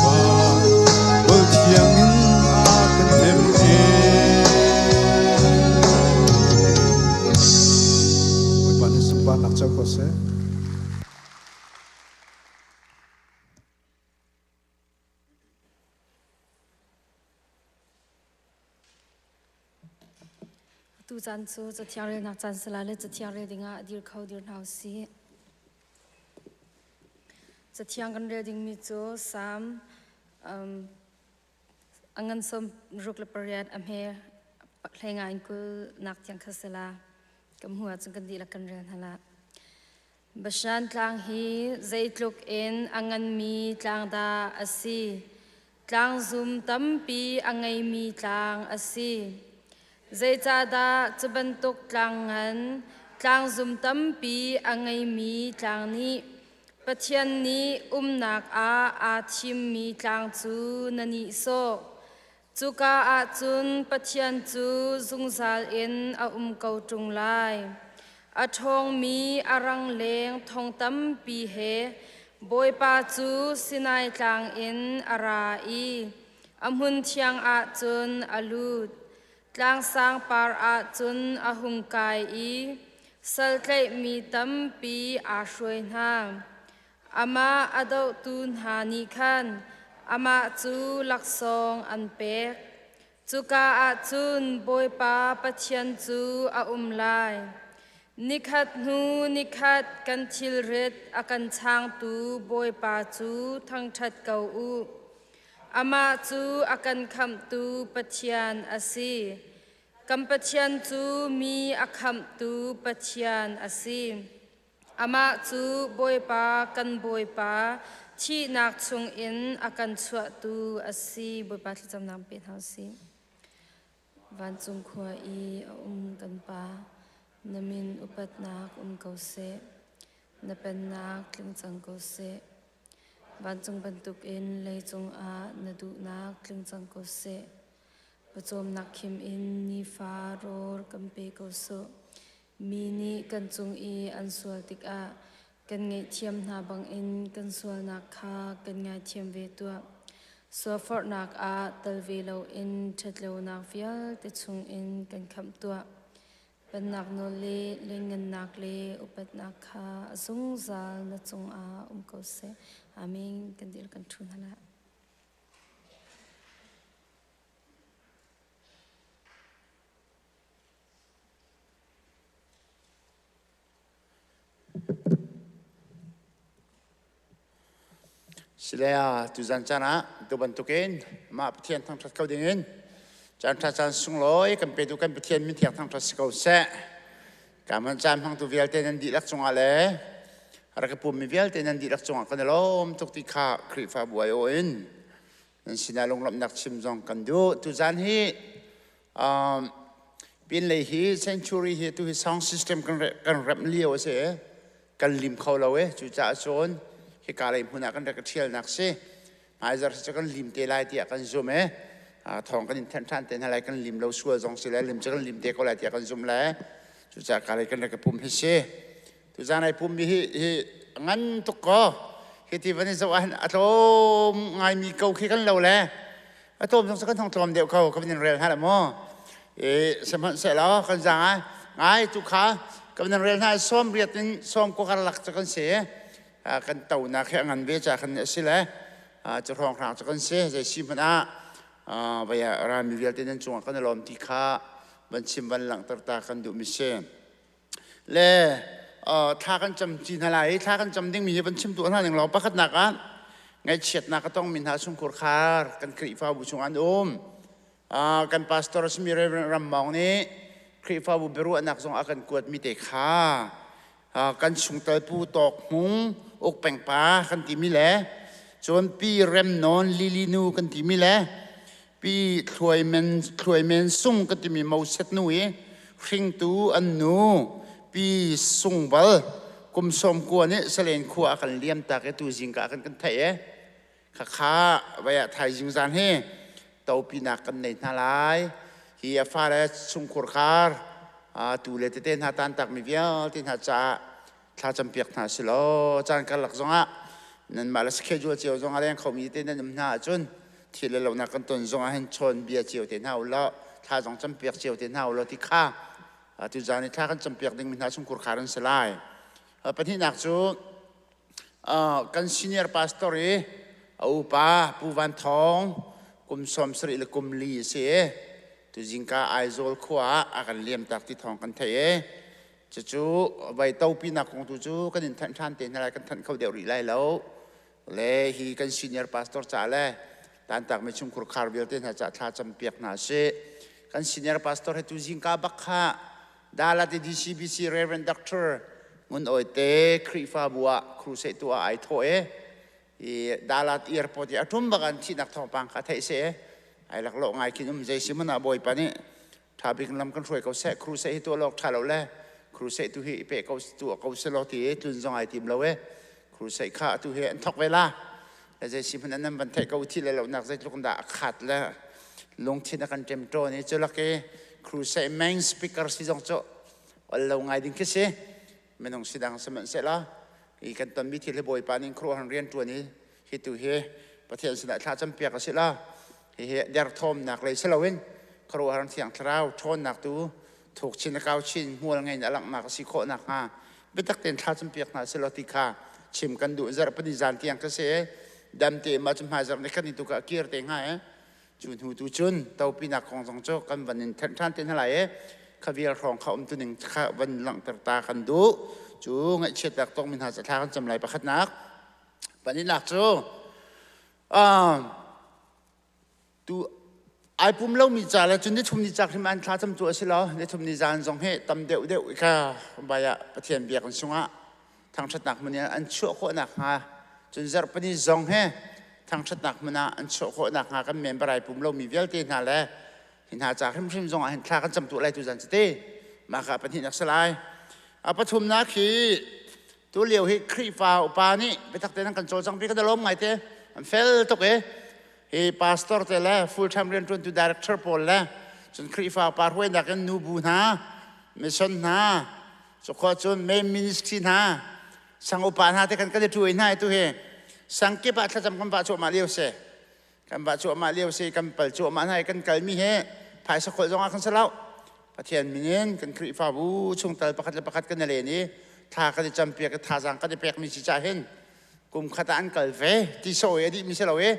G: Baibal thiang in a kan hnem e. Bawipa nih sunparnak co ko seh.
H: Atu caan cu cathiang relnak caan si lai le cathiang rel dingah dir kho dir hna usih. Cathiang kan rel dingmi cu Salm a ngan 68 a hme hlei nga in 20 nak tiang kha si la. Kan hmu ahcun kan dihlak kan rel hna la. Bashan tlang hi zeitluk in a nganmi tlang dah a si. Tlangzum tampi a ngeimi tlang a si. Zeicahdah cu bantuk tlang ngan, tlangzum tampi a ngeimi tlang nih Pathian nih umnak ah aa thimmi tlang cu na nihsawh? Cuka ah cun Pathian cu zungzal in a um ko ṭung lai. A ṭhawngmi a rangleng thong tampi he Bawipa cu Sinai Tlang in a ra i a hmun thiang ah cun a lut. Tlang sangpar ah cun a hung kai i sal tlaihmi tampi aa hruai hna. Amah a dohtu hna nih khan amah cu laksawng an pek. Cuka ah cun Bawipa Pathian cu a um lai. Nikhat hnu nikhat kan thilrit a kan changtu Bawipa cu thangṭhat ko u. Amah cu a kan khamhtu Pathian a si. Kan Pathian cu mi a khamhtu Pathian a si. Amah cu Bawipa kan Bawipa thihnak chungin a kan chuahtu a si. Bawipa thlacamnak pe hna usih. Vancung khua i a um kan Pa, na min upatnak um ko seh. Na pennak tling cang ko seh. Vancung bantukin leicung ah na duhnak tling cang ko seh. Pawcawmnak khim in nifa rawl kan pe ko sawh. Mi nih kan cung i an sual tikah kan ngaihthiam hna bangin kan sualnak kha kan ngaithiam ve tuah. Sualforhnak ah tal ve loin ṭhatlonak vialte chungin kan khamh tuah. Pennak nawl le lianngannak le upatnak kha a zungzal na cungah um ko seh. Amen. Kan dihlak kan ṭhu hna lai.
I: Silea tuzan caan ah tu bantukin mah Pathian thangṭhat ko dingin caan ṭha caan sunglawi kan petu kan Pathian min thiang thangṭhat si ko seh. Ka man caan hmangtu vialte nan dihlak cungah le rak i pummi vialte nan dihlak cungah kan i lawm tuk ti kha Khrihfabu aiawh in nan sinah lunglawmhnak chim zong kan duh. Tuzan hi Pinlei hi century hi tu hi sound system kan kan remh lio a si kan lim kho lo e cucaah cun hika lei hmun ah kan rak ṭhialnak si hmaizarh cu kan lim te lai tiah kan zum e thawng kan in thanh ṭhan te hna lai kan lim lo sual zong si le lim cu kan lim te ko lai tiah kan zum le cucaah ka lei kan rak i pum hi si tuzan ai pum mi hi hi ngan tuk ko hi ti van i zoh ah hin a tlawm ngaimi ko khi kan lo le a tlawm zong kan hong tlawm deuh ko ka van rel hna la mu e sihmanhsehlaw kan zang ai ngai tu kha ka van rel hna sawm riat in sawm ko karlak cu kan si kan tonak hi a ngan ve ca kan si le cu hrawng hrang cu kan si zei si hmanh ah vaya rami vialte nan cungah kan i lawm ti kha van chim van langhter ta kan duh mi si le thla kan cam ci hna lai i thla kan cam dingmi hi van chim tuah hna ning law pakhatnak ah ngaihchiatnak a tongmi hna chungkhur khar kan Khrihfabu chung an um kan pastor a simi Reverend Ram Maung nih Khrihfabu biaruahnak zong a kan kuatmi te kha kan chungtel pu Tawk Hmung uk peng pa kan timi le cun pi Rem Nawn Lili nu kan timi le Pi Thluai Men Thluai Men Sung ka timi Moses nu i hringtu an nu Pi Sung Bal kum 90 nih Salen khua a kan liam tak i tu zingka kan kan theih e khakha vai ah thaizing zan hi topinak kan nei hna lai hi a fale chungkhur khar tu le tete hna tan tak mi vialte hna caah Thla campiak hna si law caan karlak zongah nanmah le schedule cio zong a leng khomi te nan um hna ahcun thil le lonak kan ton zong ah hin chawn bia cio te hna u law thla zong campiak cio te hna u law ti kha tu zan i thla kan campiak dingmi hna chungkhur khar an si lai. Pahnihnak cu kan senior pastor i a upa Pu Van Thawng kum 74 le kum li a si i tu zingka Aizawl khua ah a kan liamtak ti thawng kan theih i cucu vai topinak kong tu cu kan in thanh ṭhan te hna lai, kan thanh kho deuh rih lai lo. Le hi kan senior pastor ca le tantakmi chungkhur khar vialte hna ca thla campiak hna sih. Kan senior pastor he tu zingka bak kha Dalat i DCBC Reverend Doctor Ngun Awi te Khrihfabu ah crusade tu ah ai thawh i i Dalat airport i a tum bak an thihnak thawngpang kha theih si ai laklawh ngai khin um. Zei si hmanh ah Bawipa nih tha bik lam kan hruai ko seh. Crusade hi tuah lawk tha lo le crusade tu hi i pe ko tu ko selaw ti i tlun zong ai tim lo e. Crusade kha atu hi an thok ve la le zei si hmanh an van theih ko thi le lonak zeitluk dah a khat le lungthin a kan ṭem ṭawn i cu lak i crusade main speaker si zong cu ol lo ngai ding khi si. Minung si dang sihmanhsehlaw hi kan tonmi thil hi Bawipa nih khuaruahhar rian ṭuan i hi tu hi Pathian sinah thla campiak a si la. Hihi derthawmnak lei si loin khuaruahhar Thiang Thlarau ṭhawnnak tu thuk chin le kau chin hmual ngei in a langhnak a si khawh nakhnga biatak tein thla campiak hna selaw ti kha chim kan duh. Zarh pahnih zan tiang ka si i dam te ma cu hmai zarh ni khat ni tu ka kir te hnga i cu hnu tu cun topinak kong zong cu kan van in thenh ṭhan te hna lai i kha vial hrawng kha um tu ning kha van langhter ta kan duh. Cu ngaihchiatnak tongmi hna ca thla kan cam lai pakhatnak. Pahnihnak cu tu ai pum lomi ca le cun nithum ni cak hrim an thla cam tu a si lo. Nithum ni zan zong hi tam deuh deuh kha bai ah Pathian biakinn sungah thangṭhatnak hmun in an chuah khawh nakhnga, cun zarhpini zong he thangṭhatnak hmun ah an chuah khawh nakhnga kan member ai pum lomi vialte hna le hi hna ca hrimhrim zong ah hin thla kan cam tuah lai tu zan cite mah kha pahnihnak si lai. A pathumnak hi tu lio hi Khrihfa upa nih biatak tein an kan cawlcang pi, kan lawm ngai te, an fel tuk i hi pastor te le full time rianṭuantu director pawl le cun Khrihfa upa hruainak in nubu hna, mission hna, cukhua cun main ministry hna, sang upa hna te kan kan i ṭuai hna i tu hi sang kip ah thlacam kan vah cuahmah lio si, kan vah cuahmah lio si, kan pal cuahmah hna i kan kalmi he phaisa kholh zong ah kan si lo. Pathian min in kan Khrihfabu chungtel pakhat le pakhat kan i len i thla kan i campiak i thazaang kan i pekmi si cah hin kum khat ah an kal ve ti sawi a dihmi si lo i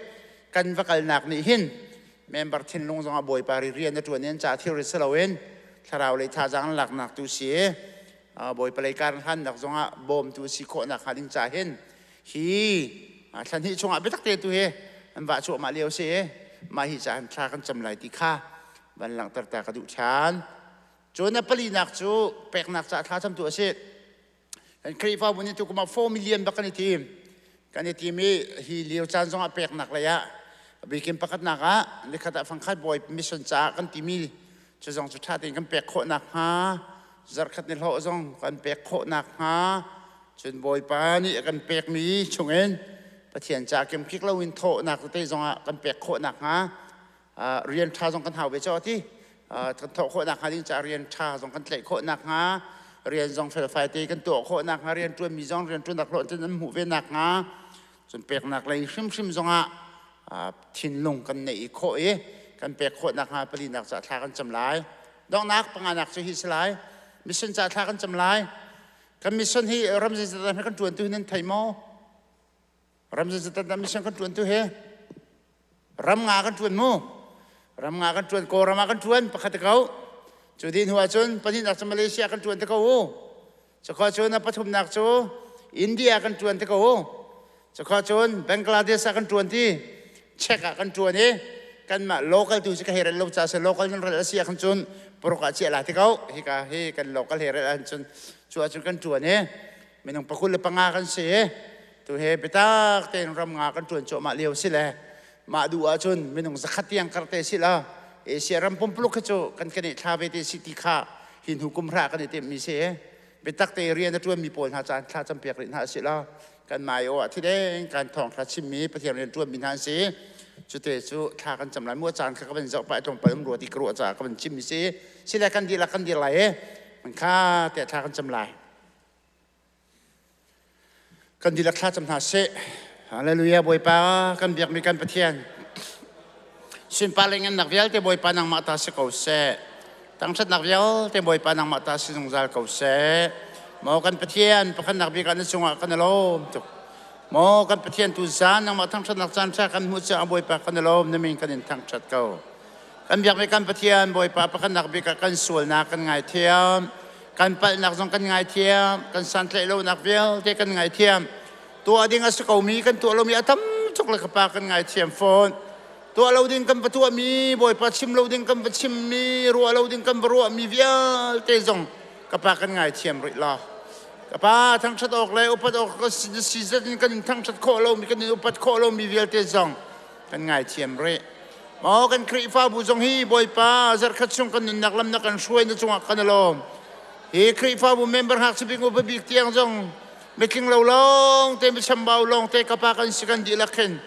I: kan va kalnak nih hin member thinlung zongah Bawipa ri rian a ṭuan i an ca thilri si loin thlarau lei thazaang laknak tu si i Bawipa lei kar hlannak zongah bawmtu si khawhnak hnga ding ca hin hi thla hnih chungah biatak te tu hi an vah cuahmah lio si i mah hi ca hin thla kan cam lai ti kha van langhter ta ka duh ṭhan. Cun a palinak cu peknak ca thla camtu a si. Kan Khrihfabu nih tu kum ah 4 million bak kan i tim. Kan i tim i hi lio caan zongah peknak lei ah bikin pakhatnak ah nikhat ah fangkhat bawi mission caah kan timi cu zong cu ṭha tein kan pek khawh nakhnga, zarhkhat ni hlawh zong kan pek khawh nakhnga, cun Bawipa nih a kan pekmi chungin Pathian ca kemkik loin thawhnak tete zongah kan pek khawh nakhnga, rian ṭha zong kan hau ve caw ti kan thawh khawh nakhnga ding caah rian ṭha zong kan tlaih khawh nakhnga, rian zong felfai te kan tuah khawh nakhnga, rian ṭuanmi zong rian ṭuannak hlawh an hmuh ve nakhnga, cun peknak lei hrimhrim zongah thinlung kan neih i khawh i kan pek khawh nakhnga palinak caah thla kan cam lai. Donghnak panganak cu hi si lai. Mission caah thla kan cam lai. Kan mission hi ram zeizat kan ṭuan tu hi nan thei maw? Ram zeizat mission kan ṭuan tu hi ram nga kan ṭuan mu. Ram nga kan ṭuan. Kawlram ah kan ṭuan pakhat te ko. Cu dih hnu ahcun pahnihnak cu Malaysia kan ṭuan te ko u. Cukhua cun a pathumnak cu India kan ṭuan te ko u. Cukhua cun Bangladesh ah kan ṭuan ti, Czech ah kan ṭuan i kanmah local tu cu ka hei rel lo ca si. Local nan rel a si ahkhan cun paruk ah chiah la ti ko. Hika hi kan local hei rel ahcun cu ahcun kan ṭuan i minung 25 kan si i tu he biatak tein ram nga kan ṭuan cuahmah lio si le mah duh ahcun minung 100 tiang kar te si la Asia ram pumpuluk khi cu kan kan i thla ve te si ti kha hi hnu kum hra kan i timhmi si. Biatak te rian a ṭuanmi pawl hna caan thla campiak rih hna si la. Kan mai aw ah thideng kan thawng thla chimmi Pathian rian ṭuanmi hna an si. Cute cu thla kan cam lai mu. Caan kha ka van zoh pah tlawmpal um rua ti ka ruah caah ka van chimmi si. Sile kan dihlak kan dir lai i man kha te thla kan cam lai. Kan dihlak thlacam hna sih. Hallelujah Bawipa kan biakmi kan Pathian. Sunpar le ngannak vialte Bawipa nangmah ta si ko seh. Thangṭhatnak vialte Bawipa nangmah ta si zungzal ko seh. Maw kan Pathian pakhatnak bik ah na cungah kan i lawm tuk. Maw kan Pathian tu zan nangmah thangṭhatnak caan ṭha kan hmuh caah Bawipa kan i lawm na min kan in thangṭhat ko. Kan biakmi kan Pathian Bawipa pakhatnak bik ah kan sualnak kan ngaithiam. Kan palhnak zong kan ngaithiam. Kan santlaih lonak vialte kan ngaithiam. Tuah ding a si komi kan tuah lomi a tam tuk le ka pa kan ngaithiam fawn. Tuah lo ding kan va tuahmi, Bawipa chim lo ding kan va chimmi, ruah lo ding kan va ruahmi vialte zong ka pa kan ngaithiam rih la. Ka pa thangṭhat awk le upat awk ka si zat in kan in thangṭhat khawh lomi, kan in upat khawh lomi vialte zong kan ngaithiam rih. Maw kan Khrihfabu zong hi Bawipa zarhkhat chung kan nunnak lam na kan hruai na cungah kan i lawm. Hi Khrihfabu member ngakchia bik upa bik tiang zong mitling lo lawng te michambau lawng te ka pa kan si kan dihlak khin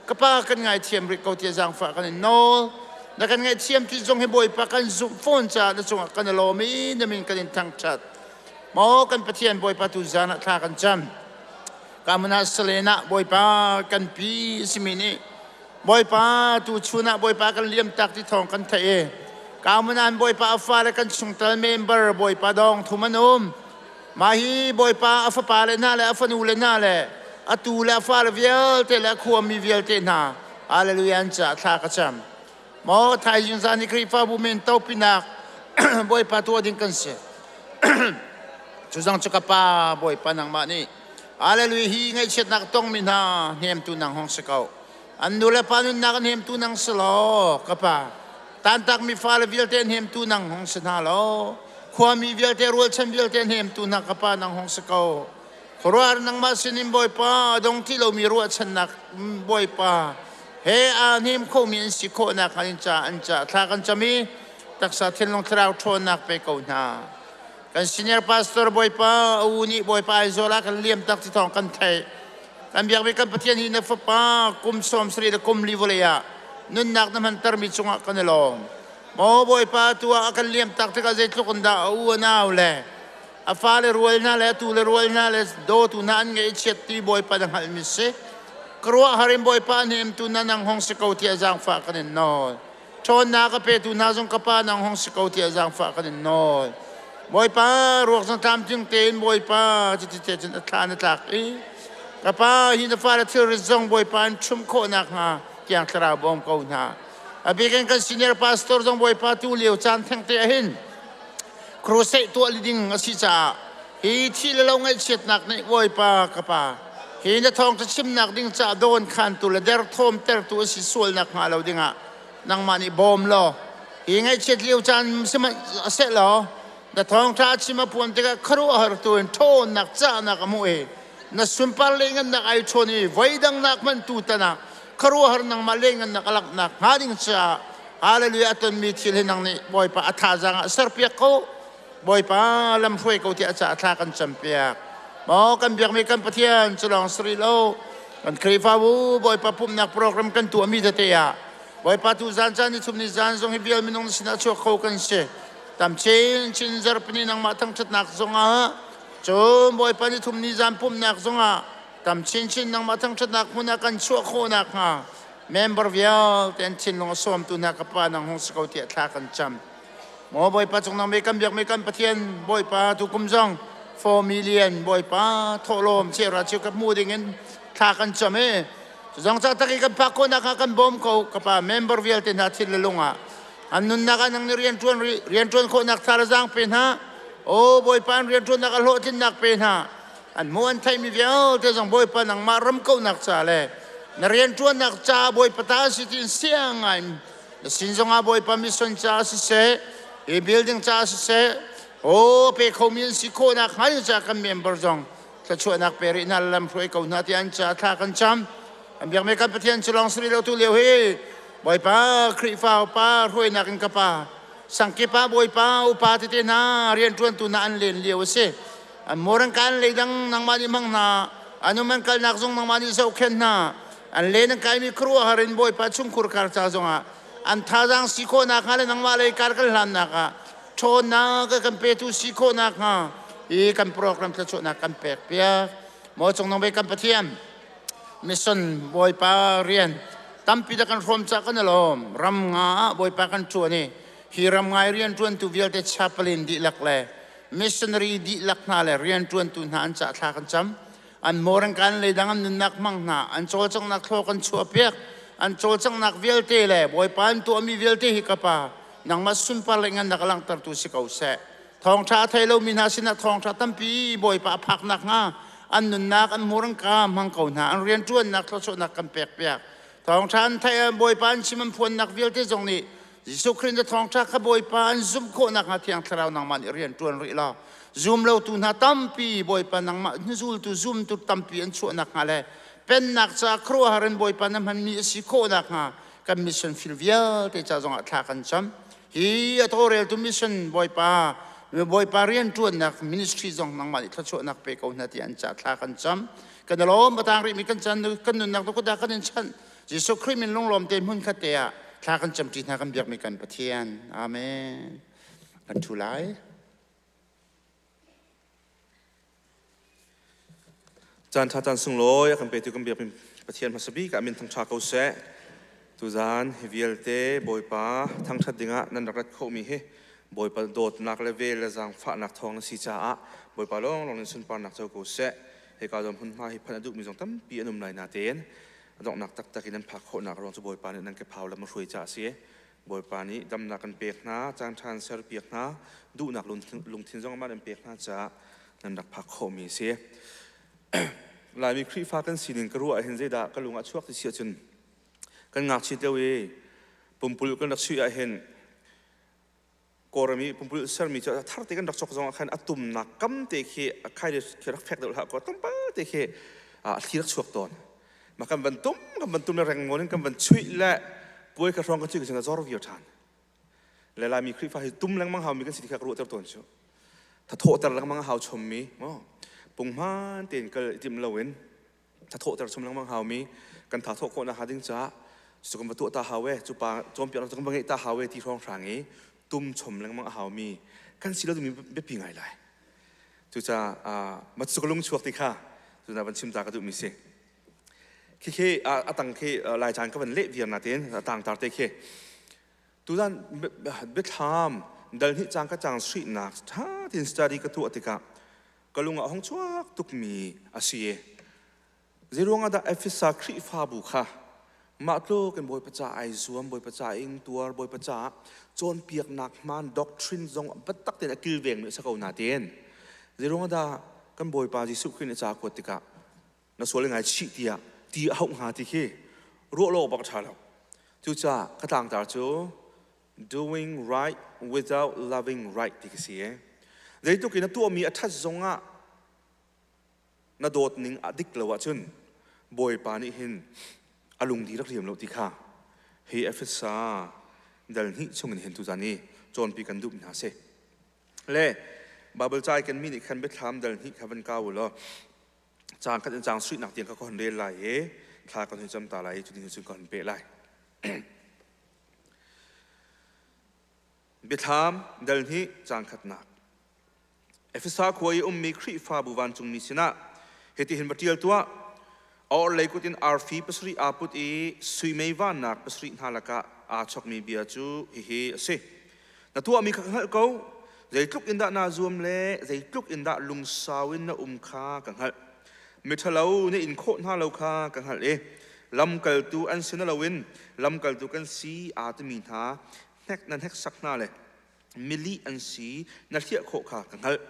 I: ka pa kan ngaithiam rih ko tiah zaangfah kan in nawl. Na kan ngaihthiam ti zong hi Bawipa kan zumh fawn caah na cungah kan i lawm i na min kan in thangṭhat. Maw kan Pathian Bawipa tu zan ah thla kan cam. Kamuna Selena Bawipa kan pi simi nih Bawipa tu chun ah Bawipa kan liam tak ti thawng kan theih i Kamunan Bawipa a fale kan chungtel member Bawipa dawng thum an um. Mah hi Bawipa a fapa le hna le a fanu le hna le a tu le a fale vialte le a khuami vialte hna Hallelujah an caah thla ka cam. Maw thaizing zan i Khrihfabu men topinak Bawipa tuah ding kan si. Cu zong cu ka pa Bawipa nangmah nih Hallelujah hi ngaihchiatnak tongmi hna hnemtu nang hong si ko. An nu le pa nunnak an hnemtu nang si law ka pa tantakmi fale vialte an hnemtu nang hong si hna law khuami vialte rualchan vialte an hnemtu hna ka pa nang hong si ko. Khuaruahhar nangmah sinin Bawipa dong ti lomi ruahchannak Bawipa he aa hnem khomi an si khawhnak hnga in ca an ca thla kan cam i taksa thinlung thlarau ṭhawnnak pe ko hna. Kan senior pastor Bawipa a u nih Bawipa Aizawl ah kan liam tak ti thawng kan theih. Kan biakmi kan Pathian hi na fapa kum 70 le kum li vawlei ah nunnak na hmantermi cungah kan i lawm. Maw Bawipa tu ah a kan liam tak tikah zeitluk in dah a u a nau le a fale rual hna le a tu le rual hna le dawtu hna an ngaihchiat ti Bawipa na hngalhmi si. Ka ruah har in Bawipa hnemtu na nang hong si ko tiah zaangfah kan in nawl. Ṭhawnnak a petu hna zong ka pa nang hong si ko tiah zaangfah kan in nawl. Bawipa ruak zong tlamtling tein Bawipa cuti te cun a thla na tlak i ka pa hi na fale thilrit zong Bawipa an ṭhumh khawh nakhnga tiang thlarau bawm ko hna. A bik in kan senior pastor zong Bawipa tu lio caan thengte ahhin crusade tuah ding a si caah hi thi le lo ngaihchiatnak nih Bawipa ka pa hi na thawngṭha chimnak ding caah dawn khantu le derthawm tertu a si sualnak hnga lo dingah nangmah nih bawm law hi ngaihchiat lio caan sihmanhseh law na thawngṭha chim a puan tikah khuaruahhar tu in ṭhawnnak cahnak a hmuh i na sunpar le ngannak ai ṭhawn i voidang nak hmanh tu tan ah khuaruahhar nangmah le ngannak a langhnak hnga ding caah hallelujah a tonmi thil hi nang nih Bawipa a thazaang ah serpiak ko Bawipa lamhruai ko tiah caah thla kan campiak. Maw kan biakmi kan Pathian cu lawng si rih lo. Kan Khrihfabu Bawipa pumhnak program kan tuahmi tete ah Bawipa tu zan caan ni thum ni zan zong hi vial minung sinah chuak kho kan si. Tam chin chin zarpini nangmah thangṭhatnak zongah cun Bawipa ni thum ni zan pumhnak zongah tam chin chin nangmah thangṭhatnak hmun ah kan chuah khawh nakhnga member vialte an thinlung a sawmtu hna ka pa nang hung si ko tiah thla kan cam. Maw Bawipa cungnang mi kan biakmi kan Pathian Bawipa tukum zong 4 million Bawipa thawhlawm cheuhra cheu ka hmu ding in thla kan cam i zong ca tak i kan phak khawhnak ah kan bawm ko ka pa member vialte hna thil le lung ah an nunnak ah nang nih rianṭuan rianṭuan khawhnak tha le zaang pe hna o Bawipa an rianṭuannak a hlawhtlinnak pe hna an hmuh an theihmi vialte zong Bawipa nangmah ram kohnak ca le na rianṭuannak ca Bawipa ta si tiin siang ngai Na sin zongah Bawipa mission caah siseh, hi building caah siseh, aw pe khomi an si khawhnak hnga caah kan member zong thluachuahnak pe rih hna lam hruai ko hna tiah an caah thla kan cam. Kan biakmi kan Pathian cu lawng si rih lo tu lio hi Bawipa Khrihfa upa hruainak in ka pa sangkip ah Bawipa upa tete hna rianṭuantu hna an len lio a si. An moran kan leidang nangmah nih hmang hna, an um an kalnak zong nangmah nih zohkhenh hna. An len an kaimi khuaruahhar in Bawipa chungkhur kar ca zongah an thazaang si khawhnak hnga le nangmah lei kar kan hlannak ah ṭhawnnak a kan petu si khawhnak hnga hi kan program thluachuahnak kan pek piak. Maw Cungnung Bik kan Pathian, mission Bawipa rian tampi da kan hrawm ca kan i lawm. Ram nga ah Bawipa kan ṭuan i hi ram ngai rian ṭuantu vialte chaplain dihlak le missionary dihlak hna le rian ṭuantu hna an cah thla kan cam. An mawrengkan leidang an nunnak hmang hna, an cawlcanghnak thlaw kan chuahpiak, an cawlcanghnak vialte le Bawipa an tuahmi vialte hi ka Pa, nangmah sunpar le ngannak a langhtertu si ko seh. Thawngṭha a thei lomi hna sinah thawngṭha tampi Bawipa a phak nakhnga an nunnak an murangka hmang ko hna, an rianṭuannak thluachuahnak kan pekpiak. Thawngṭha an theih Bawipa an chim an phuannak vialte zong nih Jesuh Khrih na thawngṭha kha Bawipa an zumh khawh nakhnga Thiang Thlarau nangmah nih rian ṭuan rih law zum lotu hna tampi Bawipa nangmah hnuzultu zumtu tampi an chuah nakhnga le pennak caah khuaruahhar in Bawipa na hmanmi a si khawh nakhnga kan mission field vialte ca zongah thla kan cam. Hi a tawlreltu mission Bawipa Bawipa rianṭuannak ministry zong nangmah nih thluachuahnak pe ko hna tiah an ca thla kan cam. Kan i lawm a tang rihmi kan can kan nunnak tu kuta kan in chanh. Jesuh Khrih min lunglawm te hmun khat te ah thla kan camṭi hna kan biakmi kan Pathian. Amen. Kan ṭhu lai.
J: Caan ṭha caan sunglawi a kan petu kan biakmi Pathian hmasa bik ah min thangṭha ko seh. Tuzaan hi vialte Bawipa thangṭhat dingah nan rak rat khawhmi hi Bawipa dawtnak le vel le zaangfahnak thawng na si caah Bawipa lawnglawng in sunparnak co ko seh. Hika zong hmunhma hi phanh a duhmi zong tampi an um lai natein a donghnak taktak in nan phak khawhnak ruang cu Bawipa nih nan kephau lam a hruai caah a si. Bawipa nih damnak kan pek hna, caan ṭha an serpiak hna, duhnak lungthin zong amah an pek hna caah nan rak phak khawhmi a si. Laimi Khrihfa kan sining ka ruah ahhin zeidah ka lung ah chuak ti si ahcun kan ngakchia lio i pumpulh kan rak chuih ahhin Kawlram i pumpulh sermi cu a thar te kan rak cawk zong ah khan a tumnak kam te khi a khai khi rak fek deuh hlah kaw tlawmpal te khi a thli rak chuak tawn. Ma kan van tum kan van tum le rengmawn in kan van chuih le puai ka hrawng kan chuih ka zor viar ṭhan. Le Laimi Khrihfa hi tum lengmang haumi kan si ti kha ka ruahter tawn cu. Thathawhter lengmang a hau chommi maw punghman tein kal i timh loin thathawhter chom lengmang haumi kan tha thawh khawh nakhnga ding caah cu kan va tuah ta hau e cu pa cawnpiaknak cu kan va ngeih ta hau e ti hrawng hrang i tum chom lengmang a haumi kan si lo dingmi biapi ngai lai. Cucaah ma cu ka lung chuak ti kha tuna van chim ta ka duhmi si. Khi khi a tang khi lai caan ka van leh viar na tein a tang tar te khi tuzan biathlam dal hnih cang ka cang suihnak tha tin study ka tuah tikah ka lung ah hong chuak tukmi a si. Zeiruang ah dah Efesa Khrihfabu kha mah tluk in Bawipa ca ai zuam, Bawipa ca ing tuar, Bawipa ca cawnpiaknak hmaan doctrine zong biatak tein a kilvengmi a si ko natein zeiruang ah dah kan Bawipa Jesuh Khrih nih ca a kuat tikah na sual ngai chih tiah ti a hauh hnga ti khi ruah lo bak a ṭha lo. Cucaah ka tlangtar cu doing right without loving right ti ka si e. Zeitluk in a tuahmi a ṭhat zongah na dawt ning a dik lo ahcun Bawipa nih hin a lungdi rak riam lo ti kha hi Efesa dal hnih chungin hin tuzan i cawnpi kan duh hna si. Le Bible ca kan mi nih khan biathlam dal hnih kha van kau u law caang khat in caang suihnak tiang kha ka hon rel lai i thla kan hun cam ta lai i cutin cun ka hon peh lai. Biathlam dal hnih caang khatnak Efesa khua i ummi Khrihfabu vancungmi sinah hitihin va ṭial tuah: A orhlei kut in arfi pasarih aa put i sui mei vannak pasarih hna lakah aa chawkmi bia cu hihi a si. Na tuahmi kha ka hngalh ko. Zeitluk in dah naa zuam le zeitluk in dah lungsau in na um kha ka hngalh. Miṭhalo na in khawh hna lo kha ka hngalh i lamkaltu an si na loin lamkaltu kan si aa timi hna hnek na hneksak hna le milih an si na hliah khawh kha ka hngalh.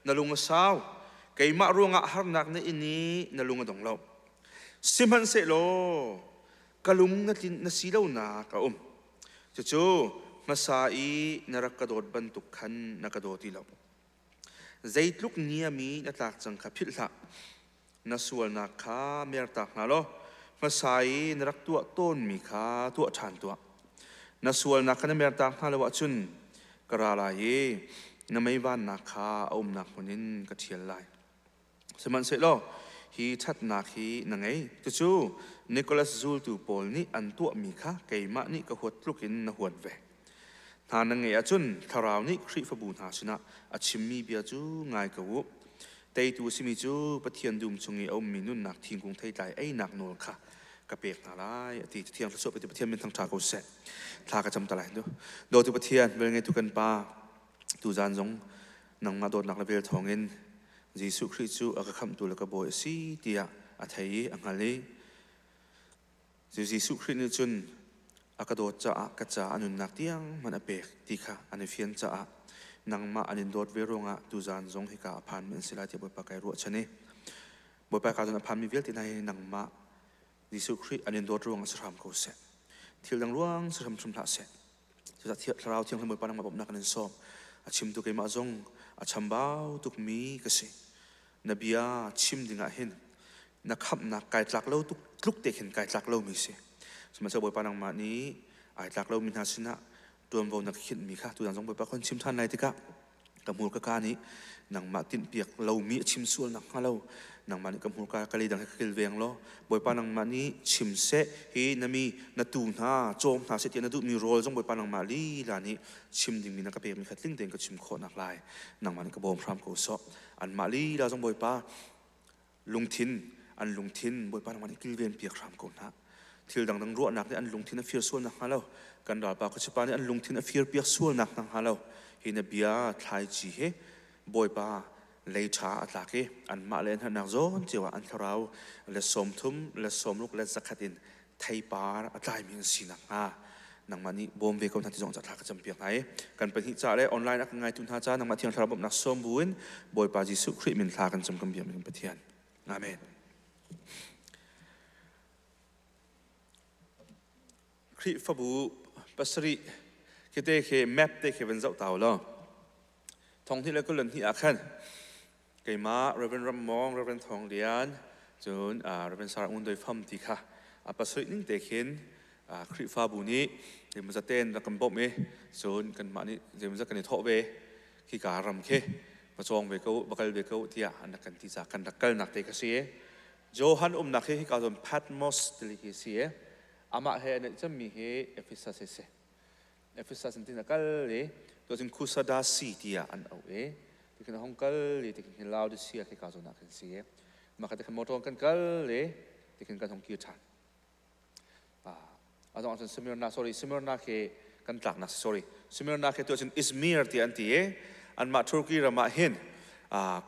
J: Na lung a sau. Keimah ruangah harnak na in i na lung a dong lo. Sihmanhsehlaw ka lung na tlin na si lonak a um. Cucu hmasa i na rak ka dawt bantuk khan na ka daw ti lo. Zeitluk niam i na tlak cang kha philh hlah. Na sualnak kha mertak hna law hmasa i na rak tuah tawnmi kha tuah ṭhan tuah. Na sualnak kha na mertak hna lo ahcun ka ra lai i na meivannak kha a umnak hmun in ka ṭhial lai. Sihmanhsehlaw hi ṭhatnak hi na ngei, cucu Nicholas zultu pawl nih an tuahmi kha keimah nih ka huat tluk in na huat ve. Hna na ngeih ahcun Thlarau nih Khrihfabu hna sinah a chimmi bia cu ngai ko u. Teitu a simi cu Pathian dum chung i a ummi nunnak thingkung theitlai einak nawl kha ka pek hna lai a ti. Thiang thluachuah petu Pathian min thangṭha ko seh. Thla ka cam ta lai. Dawtu Pathian, velngeitu kan Pa, tuzan zong nangmah dawtnak le vel thawngin Jesuh Khrih cu a ka khamhtu le ka bawi a si tiah a thei i a hngal i Jesuh Khrih nih cun a ka dawt caah ka ca a nunnak tiang hmanh a pek ti kha an i fian caah nangmah an in dawt ve ruangah tuzan zong hika a phanmi an si lai tiah Bawipa kai ruahchan i Bawipa ka cun a phanmi vialte hna hi nangmah Jesuh Khrih an in dawt ruangah si hram ko seh. Thil dang ruang si hram hrim hlah seh. Cucaah Thlarau Thianghlim Bawipa nangmah bawmhnak kan in sawm. A chimtu keimah zong a chambau tukmi ka si. Na bia chim dingah hin na khamhnak kai tlak lo tuk tluk te khin kai tlak lomi si. Sihmanhsehlaw Bawipa nangmah nih ai tlak lomi hna sinah ṭuanvo na khinhmi kha tutan zong Bawipa kan chim ṭhan lai tikah ka hmurka ka nih nangmah tinhpiak lomi a chim sual nakhnga lo nangmah nih ka hmurka ka leidang he ka kilveng law Bawipa nangmah nih chim seh hi na mi na tuu hna cawm hna seh tiah na duhmi rawl zong Bawipa nangmah lila nih chim dingmi na ka pekmi kha tling tein ka chim khawh nak lai nangmah nih ka bawm hram ko sawh anmah lila zong Bawipa lungthin an lungthin Bawipa nangmah nih kilven piak hram ko hna thil dangdang ruahnak nih an lungthin a fir sual nakhnga lo kan ralpa khuachipa nih an lungthin a fir piak sual nak hnga lo hi na bia thlaici he Bawipa lei ṭha a tlak i anmah le an herhnak zawn cio ah an thlarau le 30 le 60 le 100 in theipar a tlaimi an si nakhnga nangmah nih bawm ve ko hna ti zong thla ka campiak hna i kan pahnih ca le online a kan ngaitu hna ca nangmah thiang thlarau bawmhnak sawm buin Bawipa Jesuh Khrih min thla kan cam kan biak min Pathian. Amen. Khrihfabu pasarih khite khi map te khi van zoh tau lo thong hnih le kulon hnih ah khan keimah Reverend Ram Mawng Reverend Thawng Lian cun Reverend Sarah Ngun Doi Pham ti kha a pasarih ning te khin Khrihfabu nih zeimaw ten rak kan bawmh i cun kanmah nih zeimaw kan i thawh ve khi ka ram khi va cawng ve ko va kal ve ko tiah an rak kan ti caah kan rak kalnak te kha si i Johan umnak hi hika zawn Patmos tili khi si i amah he an cemmi hi Ephesus hi si Ephesus in tin a kal i tuahcun Khusadasi tiah an auh i tikhin a hung kal i tikhin hin Laodicea khi ka zawn ah khin si i mah kha tikhin motor kan kal i tikhin kan hung kir ṭhan a zong ahcun Smyrna sorry Smyrna khi kan tlaknak sorry Smyrna khi tuahcun Izmir tiah an ti i anmah Turkey ram ah hin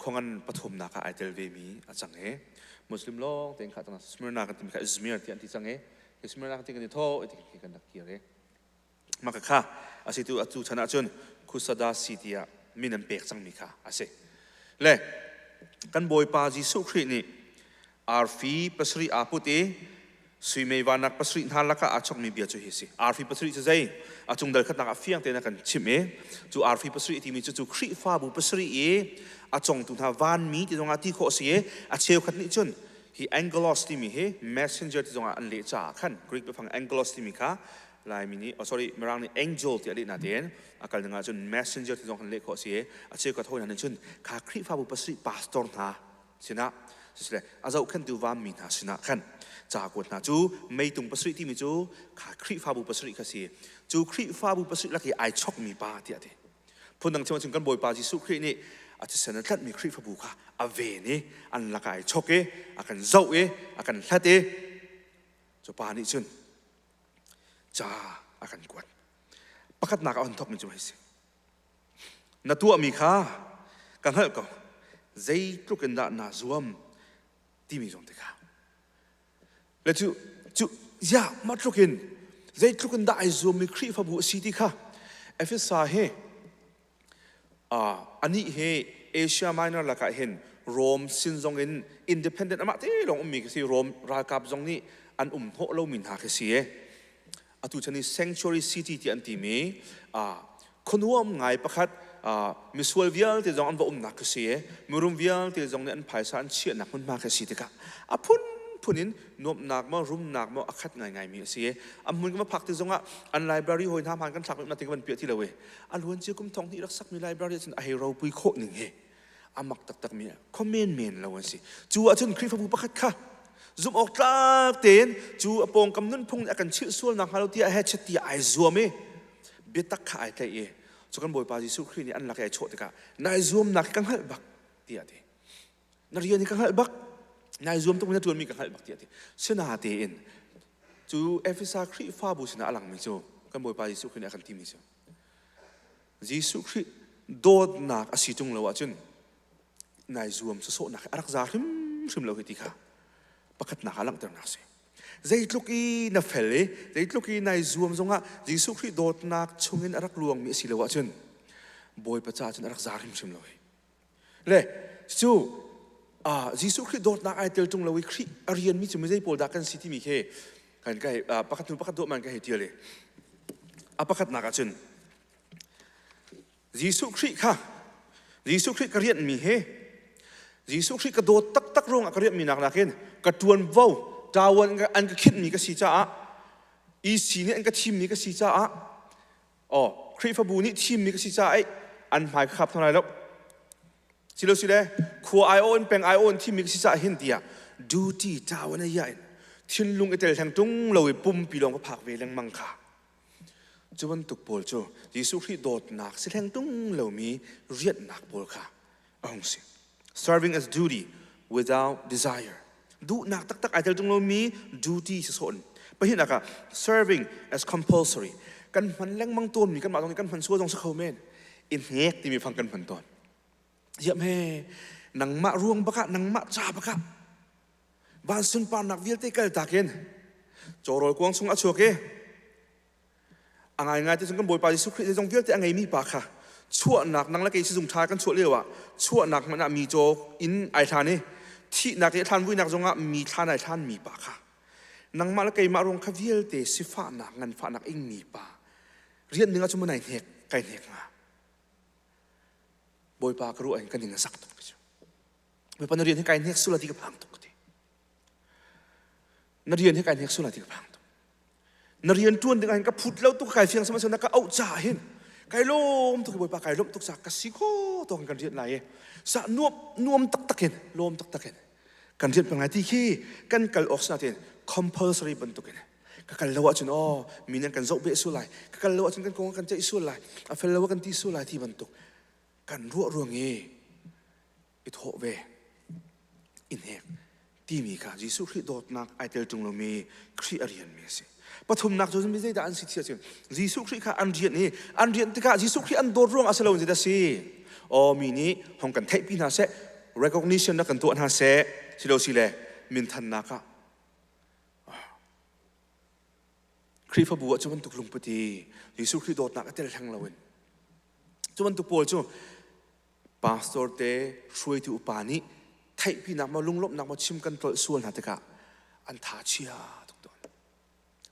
J: khuangan pathumnak ah ai tel ve mi a cang i Muslim lawng tein kha Smyrna kan timi kha Izmir tiah an ti cang i Smyrna kan ti kan i thaw i tikhin kan rak kir i Mah kha a si tu atu chan ahcun Kusada si tiah min an pek cangmi kha a si. Le kan Bawipa Jesuh Khrih nih arfi pasarih aa put i sui mei vanak pasarih hna lakah aa chokmi bia cu hi a si. Arfi pasarih cu zei? A cung dal khatnak ah fiang tein a kan chimh i cu arfi pasarih timi cu cu Khrihfabu pasarih i a congtu hna vanmi ti zongah ti khawh a si i a cheukhat nih cun hi angelos timi hi messenger ti zongah an leh caah khan Greek biafang angelos timi kha Laimi nih oh sorry Mirang nih angel tiah leh natein a kal ding ahcun messenger ti zong kan leh khawh a si i a cheukhat hawi hna nih cun kha Khrihfabu pasarih pastor hna sinah sisile a zohkhenhtu vanmi hna sinah khan ca kuat hna cu meitung pasarih timi cu kha Khrihfabu pasarih kha si cu Khrihfabu pasarih lak i ai chokmi pa tiah a ti phundang chim ahcun kan Bawipa Jesuh Khrih nih a thisen a tlanhmi Khrihfabu kha a ven i an lakah ai chok i a kan zoh i a kan hlat i cu pa nih cun ca a kan kuat. Pakhatnak a on thokmi cu hei si. Na tuahmi kha ka hngalh ko. Zeitluk in dah naa zuam timi zong te kha. Le cu cu ya mah tluk in zeitluk in dah ai zuammi Khrihfabu a si ti kha Efesa he anih hi Asia Minor lakah hin Rome sin zong in independent amah te lawng ummi khi si Rome ralkap zong nih an um hnawh lomi hna khi si i atu chan i sanctuary city ti an timi khuanuam ngai pakhat misual vialte zong an va umnak khi si i mirum vialte zong nih an phaisa an chiahnak hmunhma khi si tikah a phunphun in nuamhnak maw rumnak maw a khat ngaingaimi a si i a hmun kan va phak ti zongah an library hawi hna hmaan kan thlak na ti kan van piah ti lo i a luancia kum thong hnih rak sakmi library ahcun a hei ropui khawh ning hi a mak taktak mi khua menmen lo an si cu ahcun Khrihfabu pakhat kha zumh awk tlak tein cu a pawngkam nunphung nih a kan chilh sual nakhnga lo tiah he chet tiah ai zuam i biatak kha ai tlaih i cu kan Bawipa Jesuh Khrih nih an lak i ai chawh tikah nai zuamnak hi ka hngalh bak tiah a ti. Na rian hi ka hngalh bak. Nai zuam tuk na ṭuanmi ka hngalh bak tiah a ti. Sinatein cu Efesa Khrihfabu sinah a langmi cu kan Bawipa Jesuh Khrih nih a kan timi cu Jesuh Khrih dawtnak a si ṭung lo ahcun nai zuam sawsawhnak hi a rak za hrimhrim lo hi ti kha pakhatnak ah langhternak a si. Zeitluk i na fel i zeitluk i nai zuam zongah Jesuh Khrih dawtnak chungin a rak luangmi a si lo ahcun Bawipa caah cun a rak za hrimhrim lo hi. Le cu Jesuh Khrih dawtnak ai tel ṭung lo i Khrih a rianmi cu mi zei pawl dah kan si timi khi kan ka pakhat hnu pakhat dawh man ka hei tial i a pakhatnak ah cun Jesuh Khrih kha Jesuh Khrih ka rianhmi hi Jesuh Khrih ka dawt taktak ruangah ka rianhmi nak nakin ka ṭuanvo ṭawan an ka khinhmi ka si caah EC nih an ka thimmi ka si caah oh Khrihfabu nih thimmi ka si caah an hmai ka khap hna lai lo silo sile khua ai in peng ai in thimmi ka si caah hin tiah duty ṭawan a ia in thinlung i tel hleng ṭung lo i pumpi lawng ka phak ve lengmang kha Cu bantuk pawl cu Jesuh Khrih dawtnak si hleng tung lomi rianhnak pawl kha a hung si. Serving as duty without desire. Duhnak taktak ai tel tung lomi duty si sawh in. Pahnihnak ah serving as compulsory. Kan hman lengmang tawnmi kanmah zong nih kan hman sual zong si kho men. I hnek timi fang kan hman tawn. Ziam he nangmah ruang bakah nangmah ca bakah van sunparnak vialte kal takin cawrawl kuang chung a chuak i a ngaingai te cun kan Bawipa Jesuh Khrih zeizong vialte a ngeimi pa kha chuahnak nang le kei sizung ṭha kan chuah lio ah chuahnak hmanh ah mi caw in ai hlan i thihnak i thlan vuinak zongah mi thlan ai hlan mi pa kha nangmah le keimah ruang kha vialte sifahnak nganfahnak ingmi pa rian ding ah cun nai hnek kai hnek hnga Bawipa ka ruah in ka ning a sak tuk Bawipa na rian hi kai hnek sula ti ka phang tuk ka ti. Na rian hi kai hnek sula ti ka phang tuk. Na rian tuan ding ah hin ka phut lo tuk kai fiang sama na ka auh ca hin kai lawm tuk Bawipa kai lawm tuk sa ka si kho to kan rian lai sa nuam nuam taktak in lawm taktak in kan rian peng lai ti khi kan kal awk sina tin compulsory bantuk in ka kal lo ahcun aw mi nan kan zoh beh sul lai ka kal lo ahcun kan kong kan ceih sul lai a fel lo kan ti sul lai ti bantuk kan ruah ruang i i thawh ve i hnek timi kha Jesuh Khrih dawtnak ai tel ṭung lomi Khrih a rianmi a si. Pathumnak cu mi zeidah an si ti ahcun Jesuh Khrih kha an rian i an rian tikah Jesuh Khrih an dawt ruang a si lo zeidah si? Aw mi nih hong kan theihpi hna seh recognition na kan tuah hna seh silo si le minthannak ah Khrihfabu ah cu bantuk lungput i Jesuh Khrih dawtnak a tel hleng loin cu bantuk pawl cu pastor te hruaitu upa nih theihpinak maw lunglawmhnak maw chim kan tlolh sual hna tikah an tha chia tuk tawn.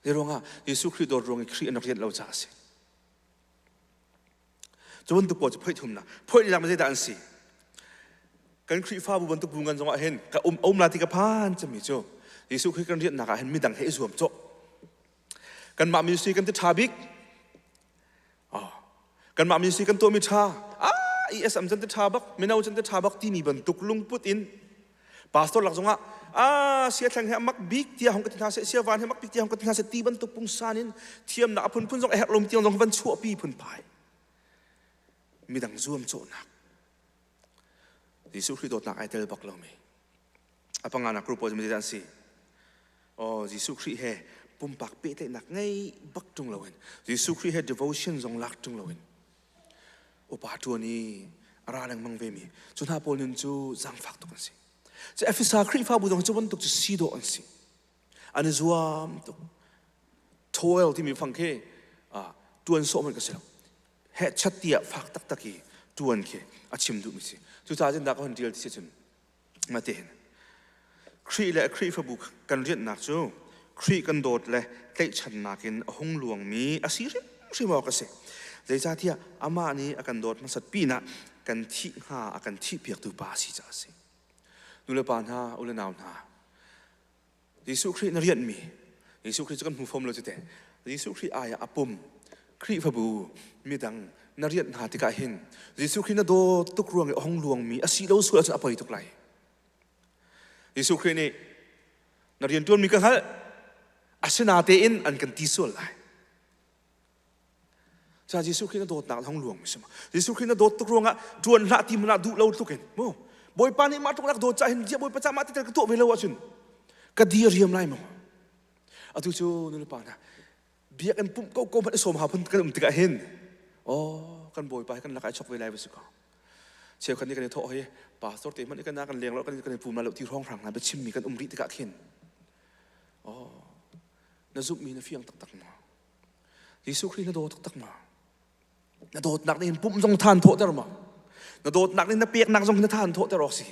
J: Zei ruangah Jesuh Khrih dawt ruang i Khrih an rak rianh lo caah a si. Cu bantuk pawl cu phoih thumnak. Phoih linak zeidah an si? Kan Khrihfabu bantuk bu ngan zongah hin ka um um la ti ka phan cami cu Jesuh Khrih kan rianhnak ah hin midang he i zuam cawh. Kanmah ministry kan ti ṭha bik. Kanmah ministry kan tuahmi ṭha. Ah, ESM can ti ṭha bak, mino can ti ṭha bak timi bantuk lungput in pastor lak zongah ah sia thleng he amak bik tiah hong ka ti hna seh sia van he mak bik tiah hong ka ti hna seh ti bantuk pungsan in thiamnak a phunphun zong a herh lom tiang zong van chuahpi phunphai midang zuam cawhnak Jesuh Khrih dawtnak ai tel bak lomi a panganak group pawl cu an si oh Jesuh Khrih he pumpak pehtlaihnak ngei bak ṭung loin Jesuh Khrih he devotion zong lak ṭung loin upa ṭuan i a ra lengmang vemi cu hna pawl nun cu zaangfak tuk an si cu Efesa Khrihfabu zong cu bantuk cu si dawh an si an i zuam tuk toil timi fang khi ṭuan sawh man ka si lo hehchat tiah fak taktak i ṭuan khi a chim duhmi si cucaah cun dah ka hun ṭial ti si cun mate hin Khrih le Khrihfabu kan rianhnak cu Khrih kan dawt le tlaihchannak in a hung luangmi a si hrimhrim awk a si. Zeicahtiah amah nih a kan dawt hmasat pinah kan thih hnga a kan thihpiaktu pa a si caah a si. Nulepa hna, u le nau hna, Jesuh Khrih na rianhmi Jesuh Khrih cu kan hmu fom lo cu te Jesuh Khrih ai ah a pum Khrihfabu midang na rianh hna tikah hin Jesuh Khrih na dawt tuk ruang i a hong luangmi a si lo sual ahcun a poi tuk lai Jesuh Khrih nih na rianṭuanmi ka hngalh asinatein an kan ti sual lai Ca Jesuh Khrih na dawtnak hong luang mi si ma Jesuh Khrih na dawt tuk ruangah ṭuan hlah ti hmanh ah duh lo tluk in mu. Bawipa nih mah tluk rak dawt cah hin ziah Bawipa cah mah ti tel ka tuah ve lo ahcun ka dir riam lai maw? Atu cu nulepa hna biakinn pumh ko ko hmanh i sawm ha phun kan um tikah hin oh kan Bawipa hi kan lakah i chok ve lai va si ko. Cheukhat nih kan i thawh hoi pastor te hmanh i kan kan leng lo kan kan i pum lo ti hrawng hrang hna biachim mi kan um rih tikah khin oh na zumhmi na fiang taktak maw? Jesuh Khrih na daw taktak maw? Na dawtnak nih hin pumh zong than thawhter maw? Na dawtnak nih na peknak zong na than thawhter awk si.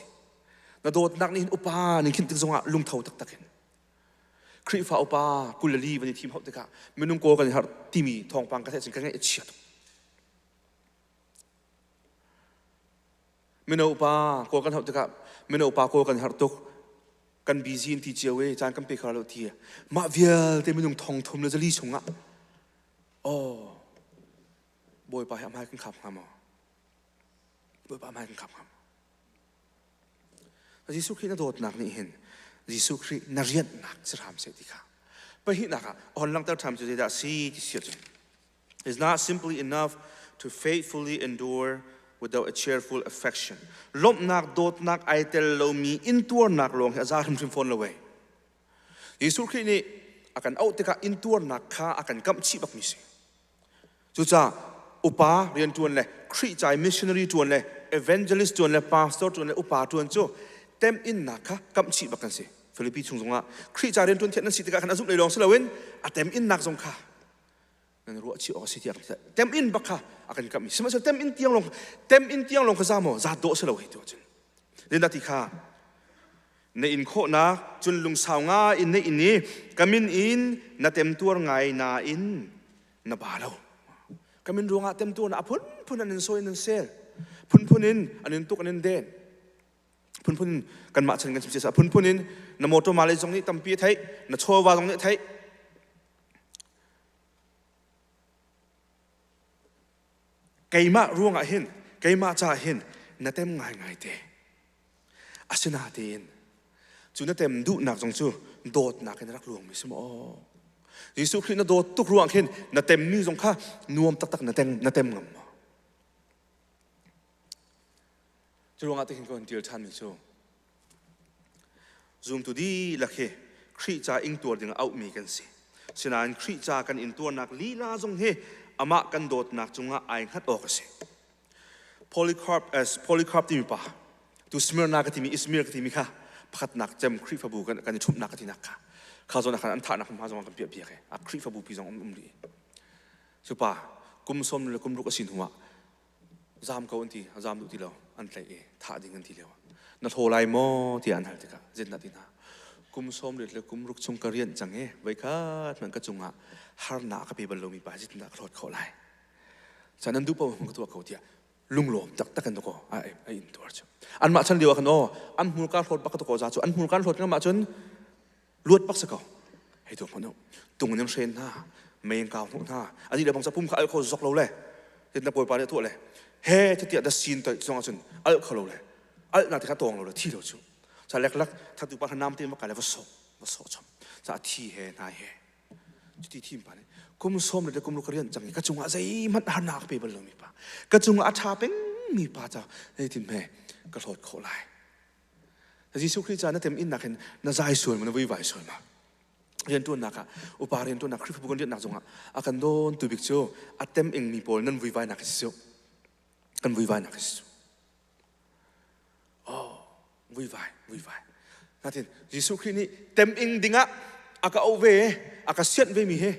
J: Na dawtnak nih hin upa ning khin tik zongah lungtho taktak in. Khrihfa upa 24 van i thim hauh tikah minung kawl kan i harh timi thawngpang ka theih cun ka ngaih a chia tuk. Mino upa kawl kan hauh tikah mino upa kawl kan harh tuk. Kan busy in ti cio e caan kan pe kho lo ti. Mah vialte minung thong thum le zali chungah Oh, Bawipa hi a hmai kan khap hnga maw? Bawipa hmai kan khap hnga maw? Jesuh Khrih na dawtnak nih hin Jesuh Khrih na rianhnak si hram seh ti kha pahnihnak ah hon langhter ṭham cu zeidah si ti si ahcun is not simply enough to faithfully endure without a cheerful affection. Lawmhnak dawtnak ai tel lomi intuarnak lawng hi a za hrimhrim fawn lo ei. Jesuh Khrih nih a kan auh tikah intuarnak kha a kan kamh chih bakmi si. Cucaah upa rian ṭuan le Khrih ca i missionary ṭuan le evangelist ṭuan le pastor ṭuan le upa ṭuan cu temhinnak kha kamh chih bak kan si. Filipi chung zongah Khrih ca rian ṭuan thian nan si tikah khan a zumh lei lawng si loin a temhinnak zong kha nan ruah chih awk a si tiah temhin bak kha a kan kamh i sihmanhsehlaw temhin tiang lawng temhin tiang lawng kha za maw za dawh si lo hei tu ahcun Linda ti kha na in khawhnak cun lungsau ngai in na in i ka min in na temtuar ngai nain na ba lo. Ka min ruangah temtuar na a phunphun an in sawi an in sel. Phunphun in an in tuk an in den. Phunphun in kanmah chan kan chim sia phunphun in na motor male zong nih tampi a theih, na chawva zong nih a theih. Keimah ruangah hin keimah caah hin na tem ngaingai te. Asinain cu na tem duhnak zong cu dawtnak in rak luangmi si maw? Jesuh Khrih na dawt tuk ruang khin na temmi zong kha nuam taktak na tem na tem ngam maw? Cu ruangah te khin ka hun tial ṭhanmi cu Zumtu dihlak hi Khrih ca ingtuar ding auhmi kan si. Sinain Khrih ca kan intuarnak lila zong hi amah kan dawtnak cungah ai hngat awk a si. Polycarp as Polycarp timi pa tu Smyrna ka timi Izmir ka timi kha pakhatnak cem Khrihfabu kan kan i ṭhumhnak ka tinak kha kha zawn ah khan an thahnak hma zong kan piah piak i a Khrihfabu pi zong um um rih. Cu pa kum sawm le kum ruk a si hnu ah zam ko an ti zam duh ti lo an tlaih i thah ding an ti lio na hlaw lai maw tiah an hal tikah zetnak ti hna kum sawm riat le kum ruk chung ka rianh cang i voikhat hmanh ka cungah harnak ka pe bal lomi pa zeitindah ka hlawt khawh lai chan nan duh paoh ka tuah ko tiah lunglawm taktak in ko a in tuar cu anmah chan lio ah khan aw an hmurka hlawt bak ka ko za cu an hmurka hlawt ngam ahcun luat bak si ko hei tu hmanh tung in hren hna mei kau hmuh hna ani le bang sa pum kha al kho zok lo le tin na bawipa nih tuah le he thatiah da sin toi zong ahcun al kho lo le al na te kha tawng lo le thi lo chu sa lek lak thatu pa nam te ma ka le va so va so chom sa thi he na he cuti thim pa nih kum som le kum ruk rian cang i ka cungah zeihmanh harnak pe bal lo mi pa ka cungah a ṭha peng mi pa ca zeitin hme ka hlawt khawh lai Jesuh Khrih ca na tem innak hin na zai sual ma na vuivai sual ma riantuannak ah upa riantuannak Khrihfabu kan riannak zongah a kan dawn tu bik cu a tem ing mi pawl nan vuivai nak si kan vuivai nak si oh vuivai vuivai natin Jesuh Khrih nih tem ing dingah a ka auh ve a ka sianh ve mi hi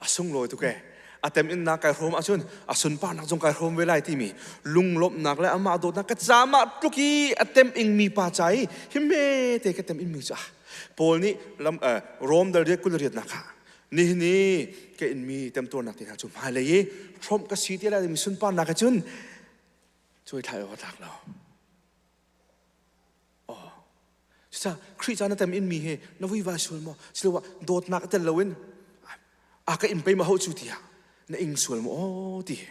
J: a sunglawi tuk ee a tem in na kai hrawm ahcun a sunparnak zong kai hrawm ve lai timi lunglawmhnak le amah dawtnak ka camah tluk i a tem ing mi pa ca i hi me te ka tem in mi cu Paul nih lam Rom dal riat kul riat nak ah nihin i ka in mi temtuarnak te hna cu hmailei i hrawmh ka si ti lai mi sunparnak cun cuai thlai awk a tlak lo Oh. Cucaah Khrih ca na tem in mi hi na vuivai sual maw? Siloah dawtnak a tel loin a ka in pei ma ho cu tiah na ing sual maw aw ti hi.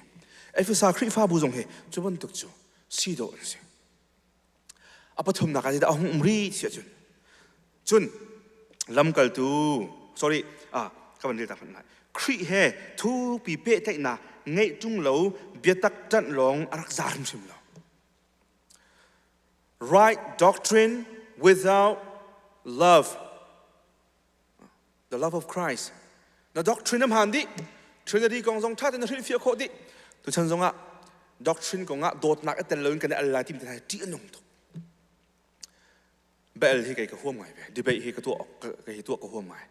J: Efesa Khrihfabu zong hi cu bantuk cu si dawh an si. A pathumnak ah zeidah a hung um rih si ahcun cun lamkaltu sorry ah ka van rel ta hmanh lai Khrih he thupi pehtlaihnak ngeih ṭung lo biatak ṭanh lawng a rak za hrimhrim lo. Right doctrine without love. The love of Christ. Na doctrine am han di. Trinity kong zong tha ten na hrilhfiah khawh dih. Tuchan zong ah doctrine kong ah dawtnak a tel loin kan i al lai timi te hna hi ṭih a nung tuk. Bel hi kei ka huam ngai ve. Debate hi ka tuah ka hi tuah ka huam ngai.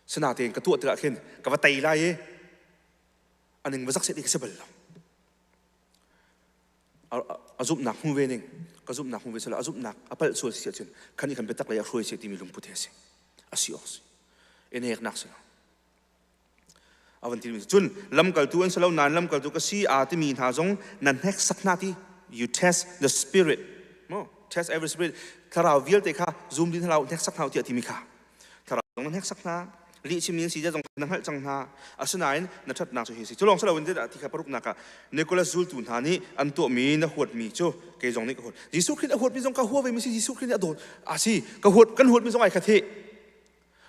J: Sinatein ka tuah tikah khin ka va tei lai i aning va zak set i ka si bal lo. A zumhnak hmu ve ning ka zumhnak hmu ve sala a zumhnak a palh sual si ahcun khan i kan biatak lei a hruai si timi lungput he a si. A si awk si. Enek si lo. Avan ti cun lamkaltu an si lo nain lamkaltu ka si aa timi hna zong nan hneksak hna ti you test the spirit mo test every spirit thlarau vialte kha zum din hlah hneksak hna tiah timi kha thlarau zong nan hneksak hna lih chimmi si zong na hngalh cang hna asinain na ṭhatnak cu hi si culong silo in ti kha paruknak ah Nicholas zultu hna nih an tuahmi na huatmi cu kei zong nih ka huat Jesuh Khrist a huatmi zong ka hua ve mi si Jesuh Khrist nih a dawt a si ka huat kan huatmi zong ai khat hi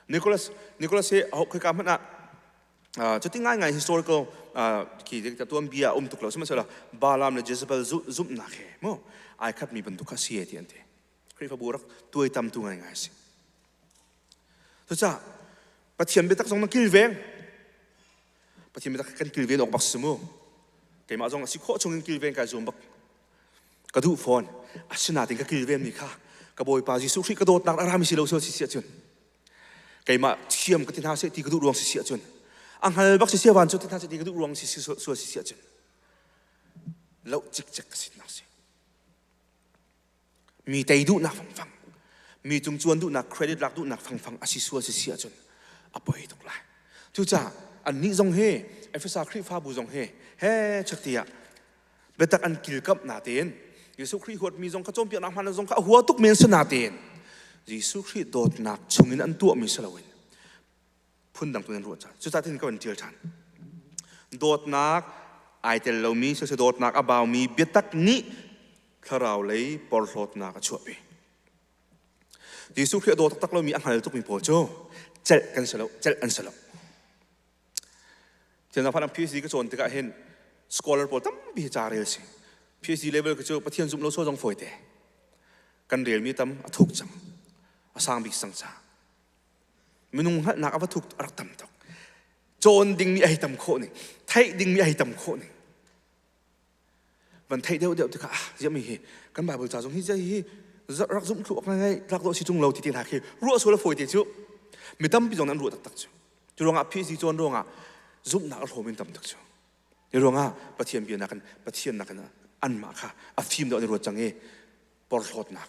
J: Nicholas Nicholas hi khoika hmanh ah cuti ngaingai historical khi tuan bia um tuk lo sihmanhsehlaw Balaam le Jezebel zumhnak he mu ai khatmi bantuk kha si ti an ti Khrihfabu rak tuaitam tu ngaingai si cucaah Pathian biatak zong na kilveng Pathian biatak kan kilven awk bak si mu keimah zong a si khawh chungin kilven kai zuam bak ka duh fawn asinain ka kilven mi kha ka Bawipa Jesuh Khrih ka dawtnak a rami si lo si si ahcun keimah thiam ka ti hna seh ti ka duh ruang si si ahcun a hngal bak si sia van cu ti hna seh ti ka duh ruang si si sual si si ahcun loh cikcek ka sin nak si mi tei duhnak fangfang mi cung cuan duhnak credit lak duhnak fangfang a si sual si si ahcun a poi tuk lai cucaah annih zong hi Efesa Khrihfabu zong hi he chak tiah biatak an kilkamh natein Jesuh Khrih huatmi zong kha cawnpiaknak hmaan zong kha a hua tuk men si natein Jesuh Khrih dawtnak chungin an tuahmi si loin phundang tu nan ruah caan cucaah tin ka van ṭial ṭhan dawtnak ai tel lomi siseh dawtnak a baumi biatak nih thlarau lei porhlawtnak a chuahpi Jesuh Khrih a daw taktak lomi a hngal tukmi pawl cu celh kan si lo celh an si lo Thian phan PhD ka cawn tikah hin scholar pawl tampi hi ca rel si PhD level ka cu Pathian zumh lo so zong fawi te kan relmi tam a thuk cang a sang bik sang ca minung hngalhnak a va thuk a rak tam tuk cawn dingmi a hei tam khawh ning theih dingmi a hei tam khawh ning van theih deuh deuh tikah ah ziah mi hi kan Bible ca zong hi zai hi rak zumh thlu awk ngai tlak dawh si tung lo ti te hna khi ruah sual a fawi te cu mi tampi zong an ruah taktak cu cu ruangah PhD cawn ruangah zumhnak a hlawm in tam tuk cu hi ruangah Pathian bia nakin Pathian nakin anmah kha a fim deuh an i ruat cang i porhlawtnak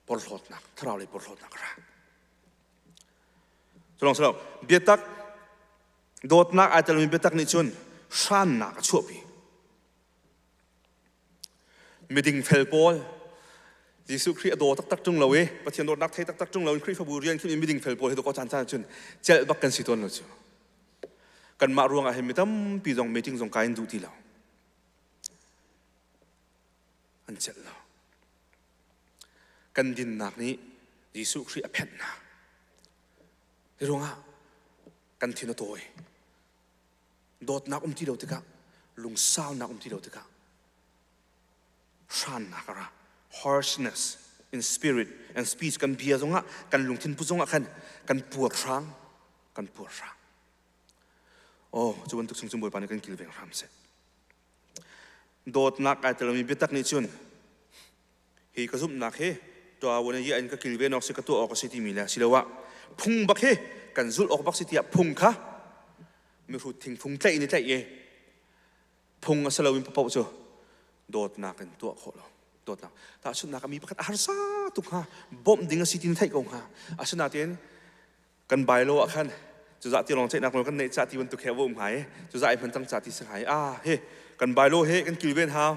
J: porhlawtnak thlarau lei porhlawtnak ra culong silo biatak dawtnak ai telmi biatak nih cun hrannak a chuahpi miding fel pawl Jesuh Khrih a daw taktak ṭung lo i Pathian dawtnak thei taktak ṭung lo in Khrihfabu rian khin miding fel pawl hi dawkaw caan caan cun celh bak kan si tawn lo cu kanmah ruangah hin mi tampi zong meeting zong kai in duh ti lo an celh lo Kan dinnak nih Jesuh Khrih a phenh hna. Hi ruangah kan thin a tawi. Dawtnak um ti lo tikah, lungsaunak um ti lo tikah, hrannak a ra. Harshness in spirit and speech kan bia zongah, kan lungthin pu zongah khan kan puarhrang, kan puarhrang. Oh, cu bantuk chung cun Bawipa nih kan kilveng hram seh. Dawtnak ai telmi biatak nih cun hi ka zumhnak hi tuahvuan i in ka kilven awk si ka tuah awk a si timi le asiloah phung bak hi kan zulh awk bak si tiah phung kha mihrut thingfung tlaih in i tlaih i phung a si loin paoh cu dawtnak in tuah khawh lo dawtnak tahchunhnak ah mi pakhat a harsa tuk hnga bawmh ding a si ti na theih ko hnga asinain kan bai lo ah khan cuzah ti lawng ceihnak nawl kan neih ca ti bantuk he a va um hnga i cuzah ai hman cang ca ti si hnga i ah he kan bai lo he kan kilven hau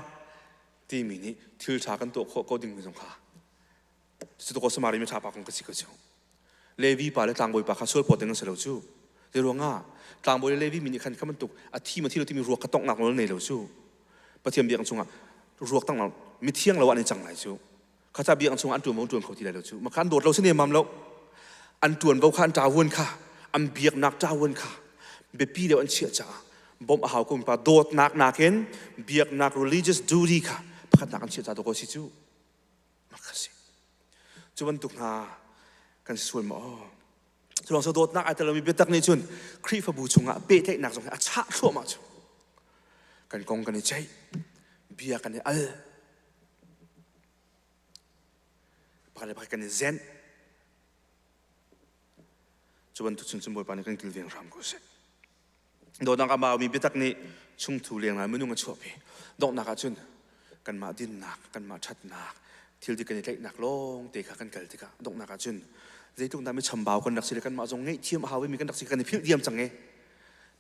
J: timi nih thil ṭha kan tuah khawh ko dingmi zong kha cutu ko Samari mi ṭha pa kong ka si ko cu Levi pa le tlangbawi pa kha sual pawt ding an si lo cu zei ruangah tlangbawi le Levi mi nih khan kha bantuk a thi ma thi lo timi ruak kha tonghnak nawl nei lo cu Pathian biakinn chungah ruak tang mithiang lo ah an i cang lai cu kha ca biakinn chungah an ṭuan ṭuan kho ti lai lo cu maka an dawt lo si nemam lo an ṭuanvo kha an ṭavuan kha an biaknak ṭavuan kha biapi deuh an chiah caah bawmh a hau ko pa dawtnak nakin biaknak religious duty kha pakhatnak an chiah ca ko si cu. Makha si. Cu bantuk hna kan si sual maw? Cu lawng dawtnak ai tel lomi biatak nih cun Khrihfabu chungah pehtlaihnak zong hi a chah thluahmah cu. Kan kong kan i ceih, bia kan i al, pakhat le pakhat kan i zenh. Cu bantuk cun cun Bawipa nih kan kilveng hram ko seh. Dawtnak a baumi biatak nih chungthu lengah minung a chuahpi. Donghnak ah cun kanmah dinnak, kanmah ṭhatnak, thil dik kan i tlaihnak lawng te kha kan kal tikah donghnak ah cun zeitluk dah mi chambau kan rak si le kanmah zong ngaihthiam a hau mi kan rak si kan i philh diam cang i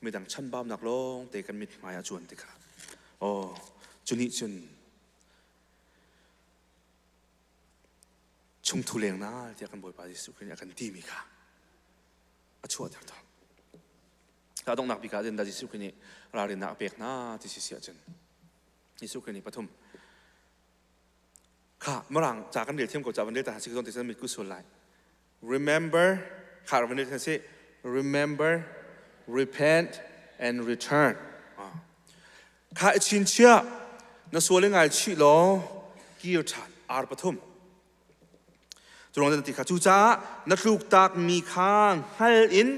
J: midang chanbaunak lawng te kan mithmai ah cuan tikah oh cu nih cun chungthu leng na tiah kan Bawipa Jesuh Khrih nih a kan timi kha a chuahter tawn. Ka donghnak bik ah cun Jesuh Khrih nih ralrinnak a pek hna ti si si ahcun Jesuh Khrih nih pathum kha mirang ca kan rel thiam ko ca van rel ta si zon te san mit ku sul lai. Remember kha van rel si remember repent and return. Kha i chinchiah na sual i ngai chih law kir ṭhan ar pathum. Cu ruang ti kha cucaah na tluktakmi kha hngal in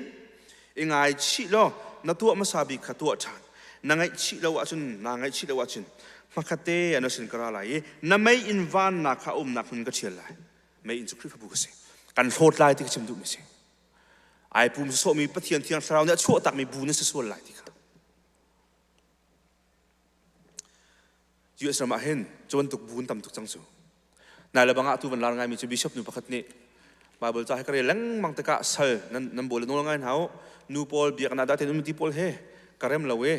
J: i ngaichih law na tuah hmasa bik kha tuah ṭhan. Na ngaihchih lo ahcun naa ngaihchih lo ahcun hmakhatte an sin ka ra lai i na mei in vannak kha a umnak hmun ka ṭhial lai. Mei inn cu Khrihfabu ka si. Kan hlawt lai ti ka chim duhmi a si. Ai pum sawhmi Pathian Thiang Thlarau nih a chuahtakmi bu na si sual lai ti kha. US ram ah hin cu bantuk bu an tam tuk cang cu. Nai le bang ah tu van lar ngaimi cu bishop nu pakhat nih Bible ca he ka rel lengmang tikah sal nan nan bawl nawl ngai hna u nu pawl biaknak dah ten um ti pawl he ka rem lo e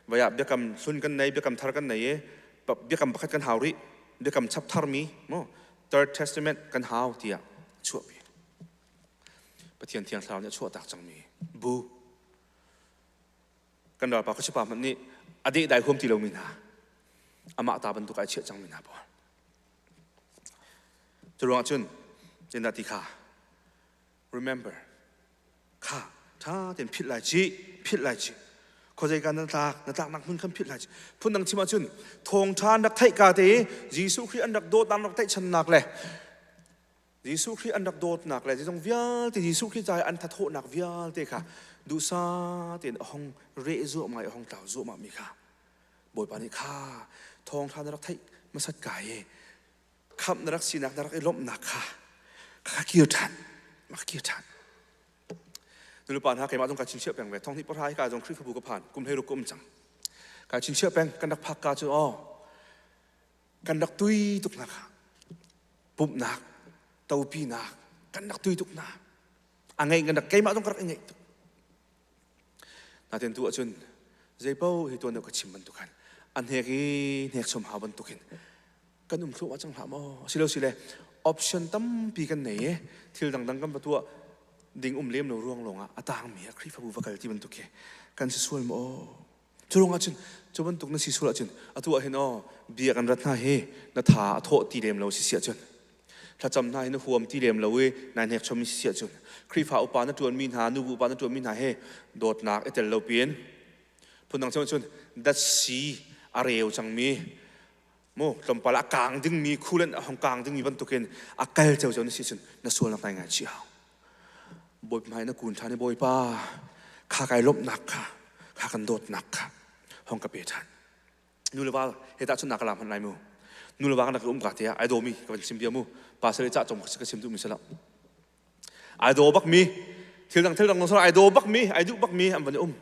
J: vaya biakam hlun kan nei biakam thar kan nei e biakam pakhat kan hau rih biakam chap thar mi mo third testament kan hau tiah chuahpi Pathian thiang thlarau nih a chuahtak cangmi bu Kan ralpa khuachipa hmanh nih a dehdai huam ti lomi hna amah ta bantuk ai chiah cangmi hna pawl. Cu ruangah cun zindah ti kha remember kha tha tein philh lai ci philh lai ci khuazei ka na tlak na tlaknak hmun khan philh lai ci phundang chim ahcun thawngtha an rak theih ka te Jesuh Khrih an rak dawt an rak tlaihchannak le Jesuh Khrih an rak dawtnak le zeizong vialte Jesuh Khrih ca i an thathawhnak vialte kha duhsah tein a hong reh zuahmah i a hong tlau zuahmah mi kha Bawipa nih kha thawngṭha na rak theih hmasat ka i khamh na rak sinak na rak i lawmhnak kha kha kir ṭhan mak kir ṭhan nulepa hna keimah zong kai chinchiah peng ve thong hnih pahra hi ka zong Khrihfabu ka phan kum hlei ruk ka um cang kai chinchiah peng kan rak phak ka cu aw kan rak tui tuk hna kha pumhnak topinak kan rak tui tuk hna a ngeih kan rak keimah zong ka rak i ngeih tuk natin tu ahcun zeipo hi tuan deuh ka chim bantuk khan a hnek i hnek chom hau bantukin kan um thluahmah cang hlah maw silo sile option tampi kan nei i thil dangdang kan va tuah ding um lem lo ruang lawngah a tangmi a Khrihfabu va kal ti bantuk khi kan si sual maw Cu ruangah cun cu bantuk na si sual ahcun atu ah hin aw bia kan rat hna hi na tha a thawh ti lem lo si si ahcun thlacam hna hi na huam ti lem lo i nai hnek chom si si ahcun Khrihfa upa na ṭuanmi hna nubu upa na ṭuanmi hna he dawtnak i tel lo piin phundang cun cun datsi a reu cangmi mu tlawmpal a kaang dingmi khulen a hong kaang dingmi bantukin a kal ceu na si cun na sualnak nai ngai chih hau Bawipa hmai na kun ṭhan i Bawipa kha kai lawmhnak kha kha kan dawtnak kha hong ka pe ṭhan nu le va he tah cun na ka lam hman lai mu nu le va kan rak um ka te ah ai dawmi ka van chim bia mu pasal i cah cong ka chim duhmi si lo ai daw bak mi thil dang thil dang ai daw bak mi ai duh bak mi an van i um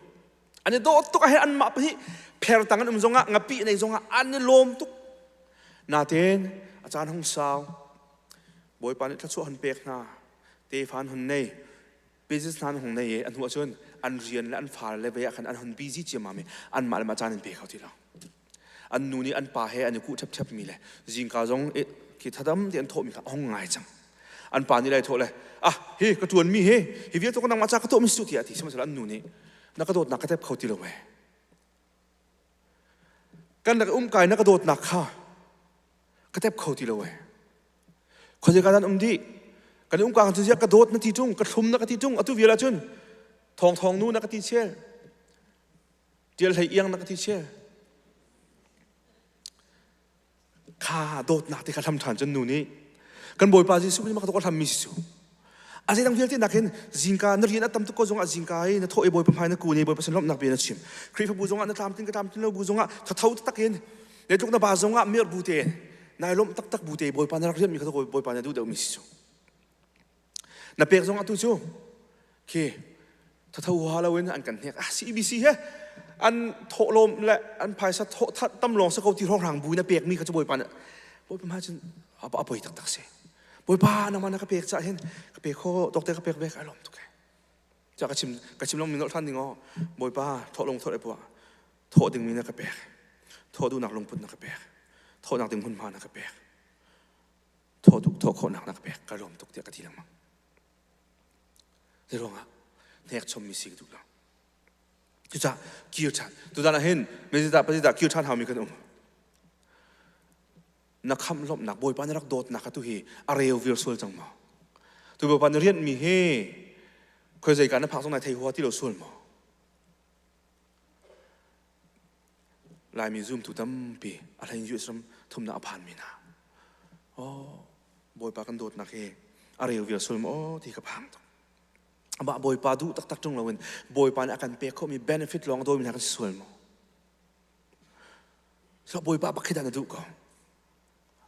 J: an i dawt tuk ah an mah pahnih pher tang an um zongah ngapi nei zongah an i lawm tuk natein a caan hung sau Bawipa nih thluachuah hun pek hna tefa an hun nei business hna an hung nei i a hnu ahcun an rian le an fale le vei ah khan an hun busy ciammam i anmah le mah caan an pe kho ti lo an nu nih an pa he an i kuh ṭhepṭhep mi le zingka zong khi thadam ti an thawhmi kha a hung ngai cang an pa nih lai thawh le ah hi ka ṭuan mi hi hi vialte ka nangmah ca ka tuah mi si tiah ti sihmanhsehlaw an nu nih na ka dawtnak ka tep kho ti lo e kan rak um kai na ka dawtnak kha ka tep kho ti lo e Khuazei dan um dih kan um ka cu ka dawt na ti tung ka thlum na ka ti tung atu vial ahcun thawng thawng nu na ka ti chel tial hlei iang na ka ti chel kha dawtnak te kha hlam ṭhan cun nu nih. Kan Bawipa Jesuh nih maka hlam mi si cu. A zeidang vialte nakin zingka na rian a tam tuk ko zongah zingka i na thawh i Bawipa hmai na kun i Bawipa sin lawmhnak bia na chim. Khrihfabu zongah na tlamtlin ka tlamtlin lo bu zongah thatho taktak in leitluk na ba zongah mirh bu tein nai lawmh taktak bu te Bawipa na rak rianhmi kha Bawipa na duh deuhmi si cu. Na pek zongah tu cu khi thatho ha loin an kan hnek. Ah CBC he an thawhlawm le an phaisa thawh tam lawng sa ko ti hrawnghrang bu na pekmi kha cu Bawipa na Bawipa hmai cun a poi taktak si. Bawipa nangmah na ka pek cah hin ka pe kho tawkte ka pek ve ka lawm tuk e. Ca ka chim ka chim long mi nolh than ding aw Bawipa thawh lung thawh le puah thawh ding mi na ka pek thawh duhnak lungput na ka pek thawhnak ding hmunhma na ka pek thawh duh thawh khawhnak na ka pek ka lawm tuk tiah ka ti lengmang. Zei ruangah hnek chom mi si ka duh lo. Cucah kir ṭhan. Tuzan ah hin mezita pazita kir ṭhan hau mi kan um. Na khamh lawmhnak Bawipa na rak dawtnak kha tu hi a reu vir sual cang maw? Tu Bawipa na rianhmi hi khoi zeika na phak zong nai thei hua ti lo sual maw? Laimi zumtu tampi a hlein US ram thumnak a phanmi hna. Oh, Bawipa kan dawtnak hi a reu vial sual maw oh, ti ka phang tuk. Amah Bawipa duh taktak ṭung loin Bawipa nih a kan pek khawhmi benefit lawng dawimi hna kan si sual maw? So Bawipa bak khi dah na duh ko.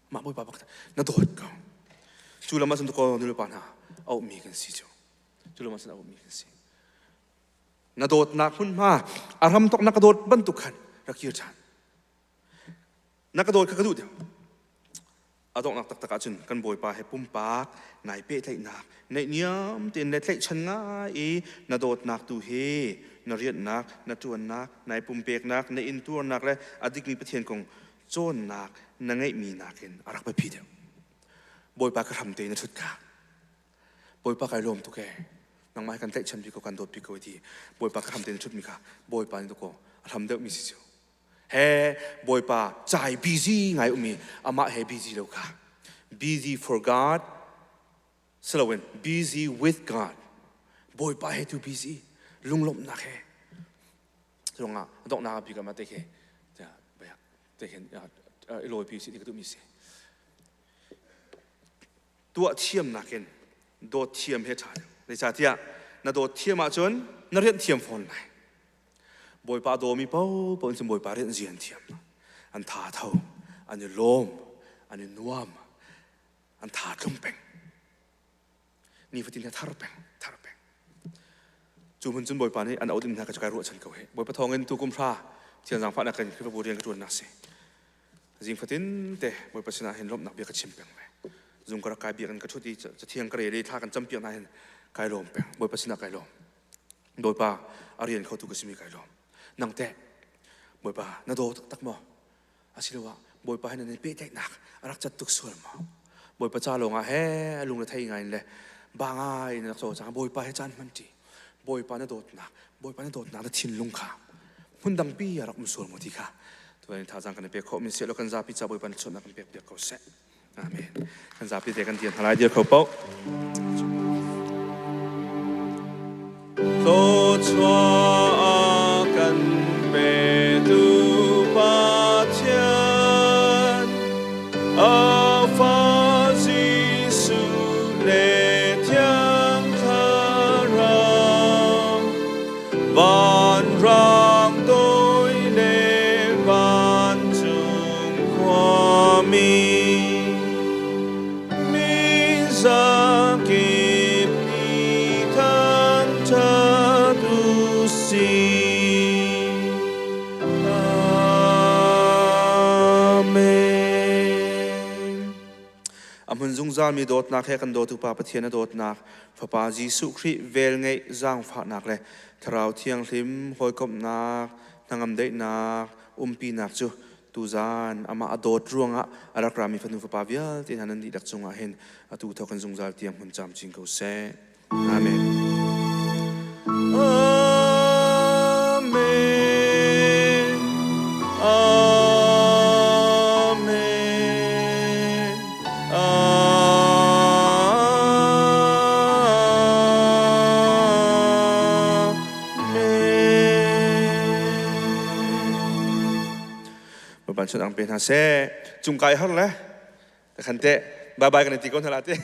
J: Mah Bawipa bak na dawt ko. Cu lam ah cun ko nulepa hna auhmi kan si cu. Cu lam ah cun auhmi kan si. Na dawtnak hmunhma a ram tok na ka dawt bantuk khan rak kir ṭhan. Na ka dawt kha ka duh deuh. A donghnak taktak ahcun kan Bawipa he pumpak nai pehtlaihnak naihniam tein le tlaihchan ngai i na dawtnak tu hi na rianhnak, na ṭuannak, nai pumpeknak, na intuarnak le a dikmi Pathian kong cawnnak na ngeihmi nakin a rak biapi deuh. Bawipa ka hram te na ṭhut ka. Bawipa kai lawm tuk ee. Nangmah hi kan tlaihchan bik ko, kan dawt bik ko ti. Bawipa ka hram te na ṭhutmi kha Bawipa nih dakaw a hlam deuhmi si cu. He Bawipa cai busy ngai umi amah he busy lo kha busy for God siloin busy with God Bawipa he tu busy lunglawmhnak he zongah donghnak bik ah te khi te khin i lawipi si ti ka duhmi si tuah thiam nakin dawt thiam he ṭha deuh zeicahtiah na dawt thiam ahcun na rianh thiam fawn lai Bawipa dawmi paohpaoh in cun Bawipa rianh zian thiam. An tha tho, an i lawm, an i nuam, an tha tlung peng. Nifatin he thar peng, thar peng. Cu hmun cun Bawipa nih an auh ding hna ka cu kai ruahchan ko he. Bawipa thawngin tu kum hra thiang zaangfahnak kan Khrihfabu rian ka ṭuannak si. Zing fatin te Bawipa sinah hin lawmhnak bia ka chim peng ve. Zung ka rak kai biakinn ka ṭhut i cathiang ka rel i thla kan campiak hna hin kai lawm peng. Bawipa sinah kai lawm. Bawipa a rian khotu ka simi kai lawm. Nang teh Bawipa na daw taktak maw? Asiloah Bawipa he nan i pehtlaihnak a rak cat tuk sual maw? Bawipa ca lawngah he lung le thei ngai in le ba ngai in rak caw cang Bawipa he caan hman ṭi. Bawipa na dawtnak, Bawipa na dawtnak na thinlung kha hmun dangpi a rak um sual maw ti kha tuan thazaang kan i pek khawh min seh law kan zapi ca Bawipa na chawnhnak kan pek piak ko seh. Amen. Kan zapi te kan dir hna lai dir kho paoh.
G: Thluachuah kan petu Pathian, a fa Jesuh le Thiang Thlarau, vanrang toi le vancung khuami, mi zakip nih thangṭhat u sih. Amen.
J: A hmun zungzalmi dawtnak he kan dawtu Pa Pathian a dawtnak, Fapa Jesuh Khrih velngeih zaangfahnak le Thlarau Thianghlim hawikomhnak, hnangam daihnak, umpinak cu tuzaan amah a dawt ruangah a rak rami fanu fapa vialte hna nan dihlak cungah hin atu thawk in zungzal tiang hmun camcin ko seh. Amen.
G: Amen. Amen. Amen.
J: Bapan chun ang pe hna seh. Cung kai har le. Khan te. Bye bye kan ti ko hna la te.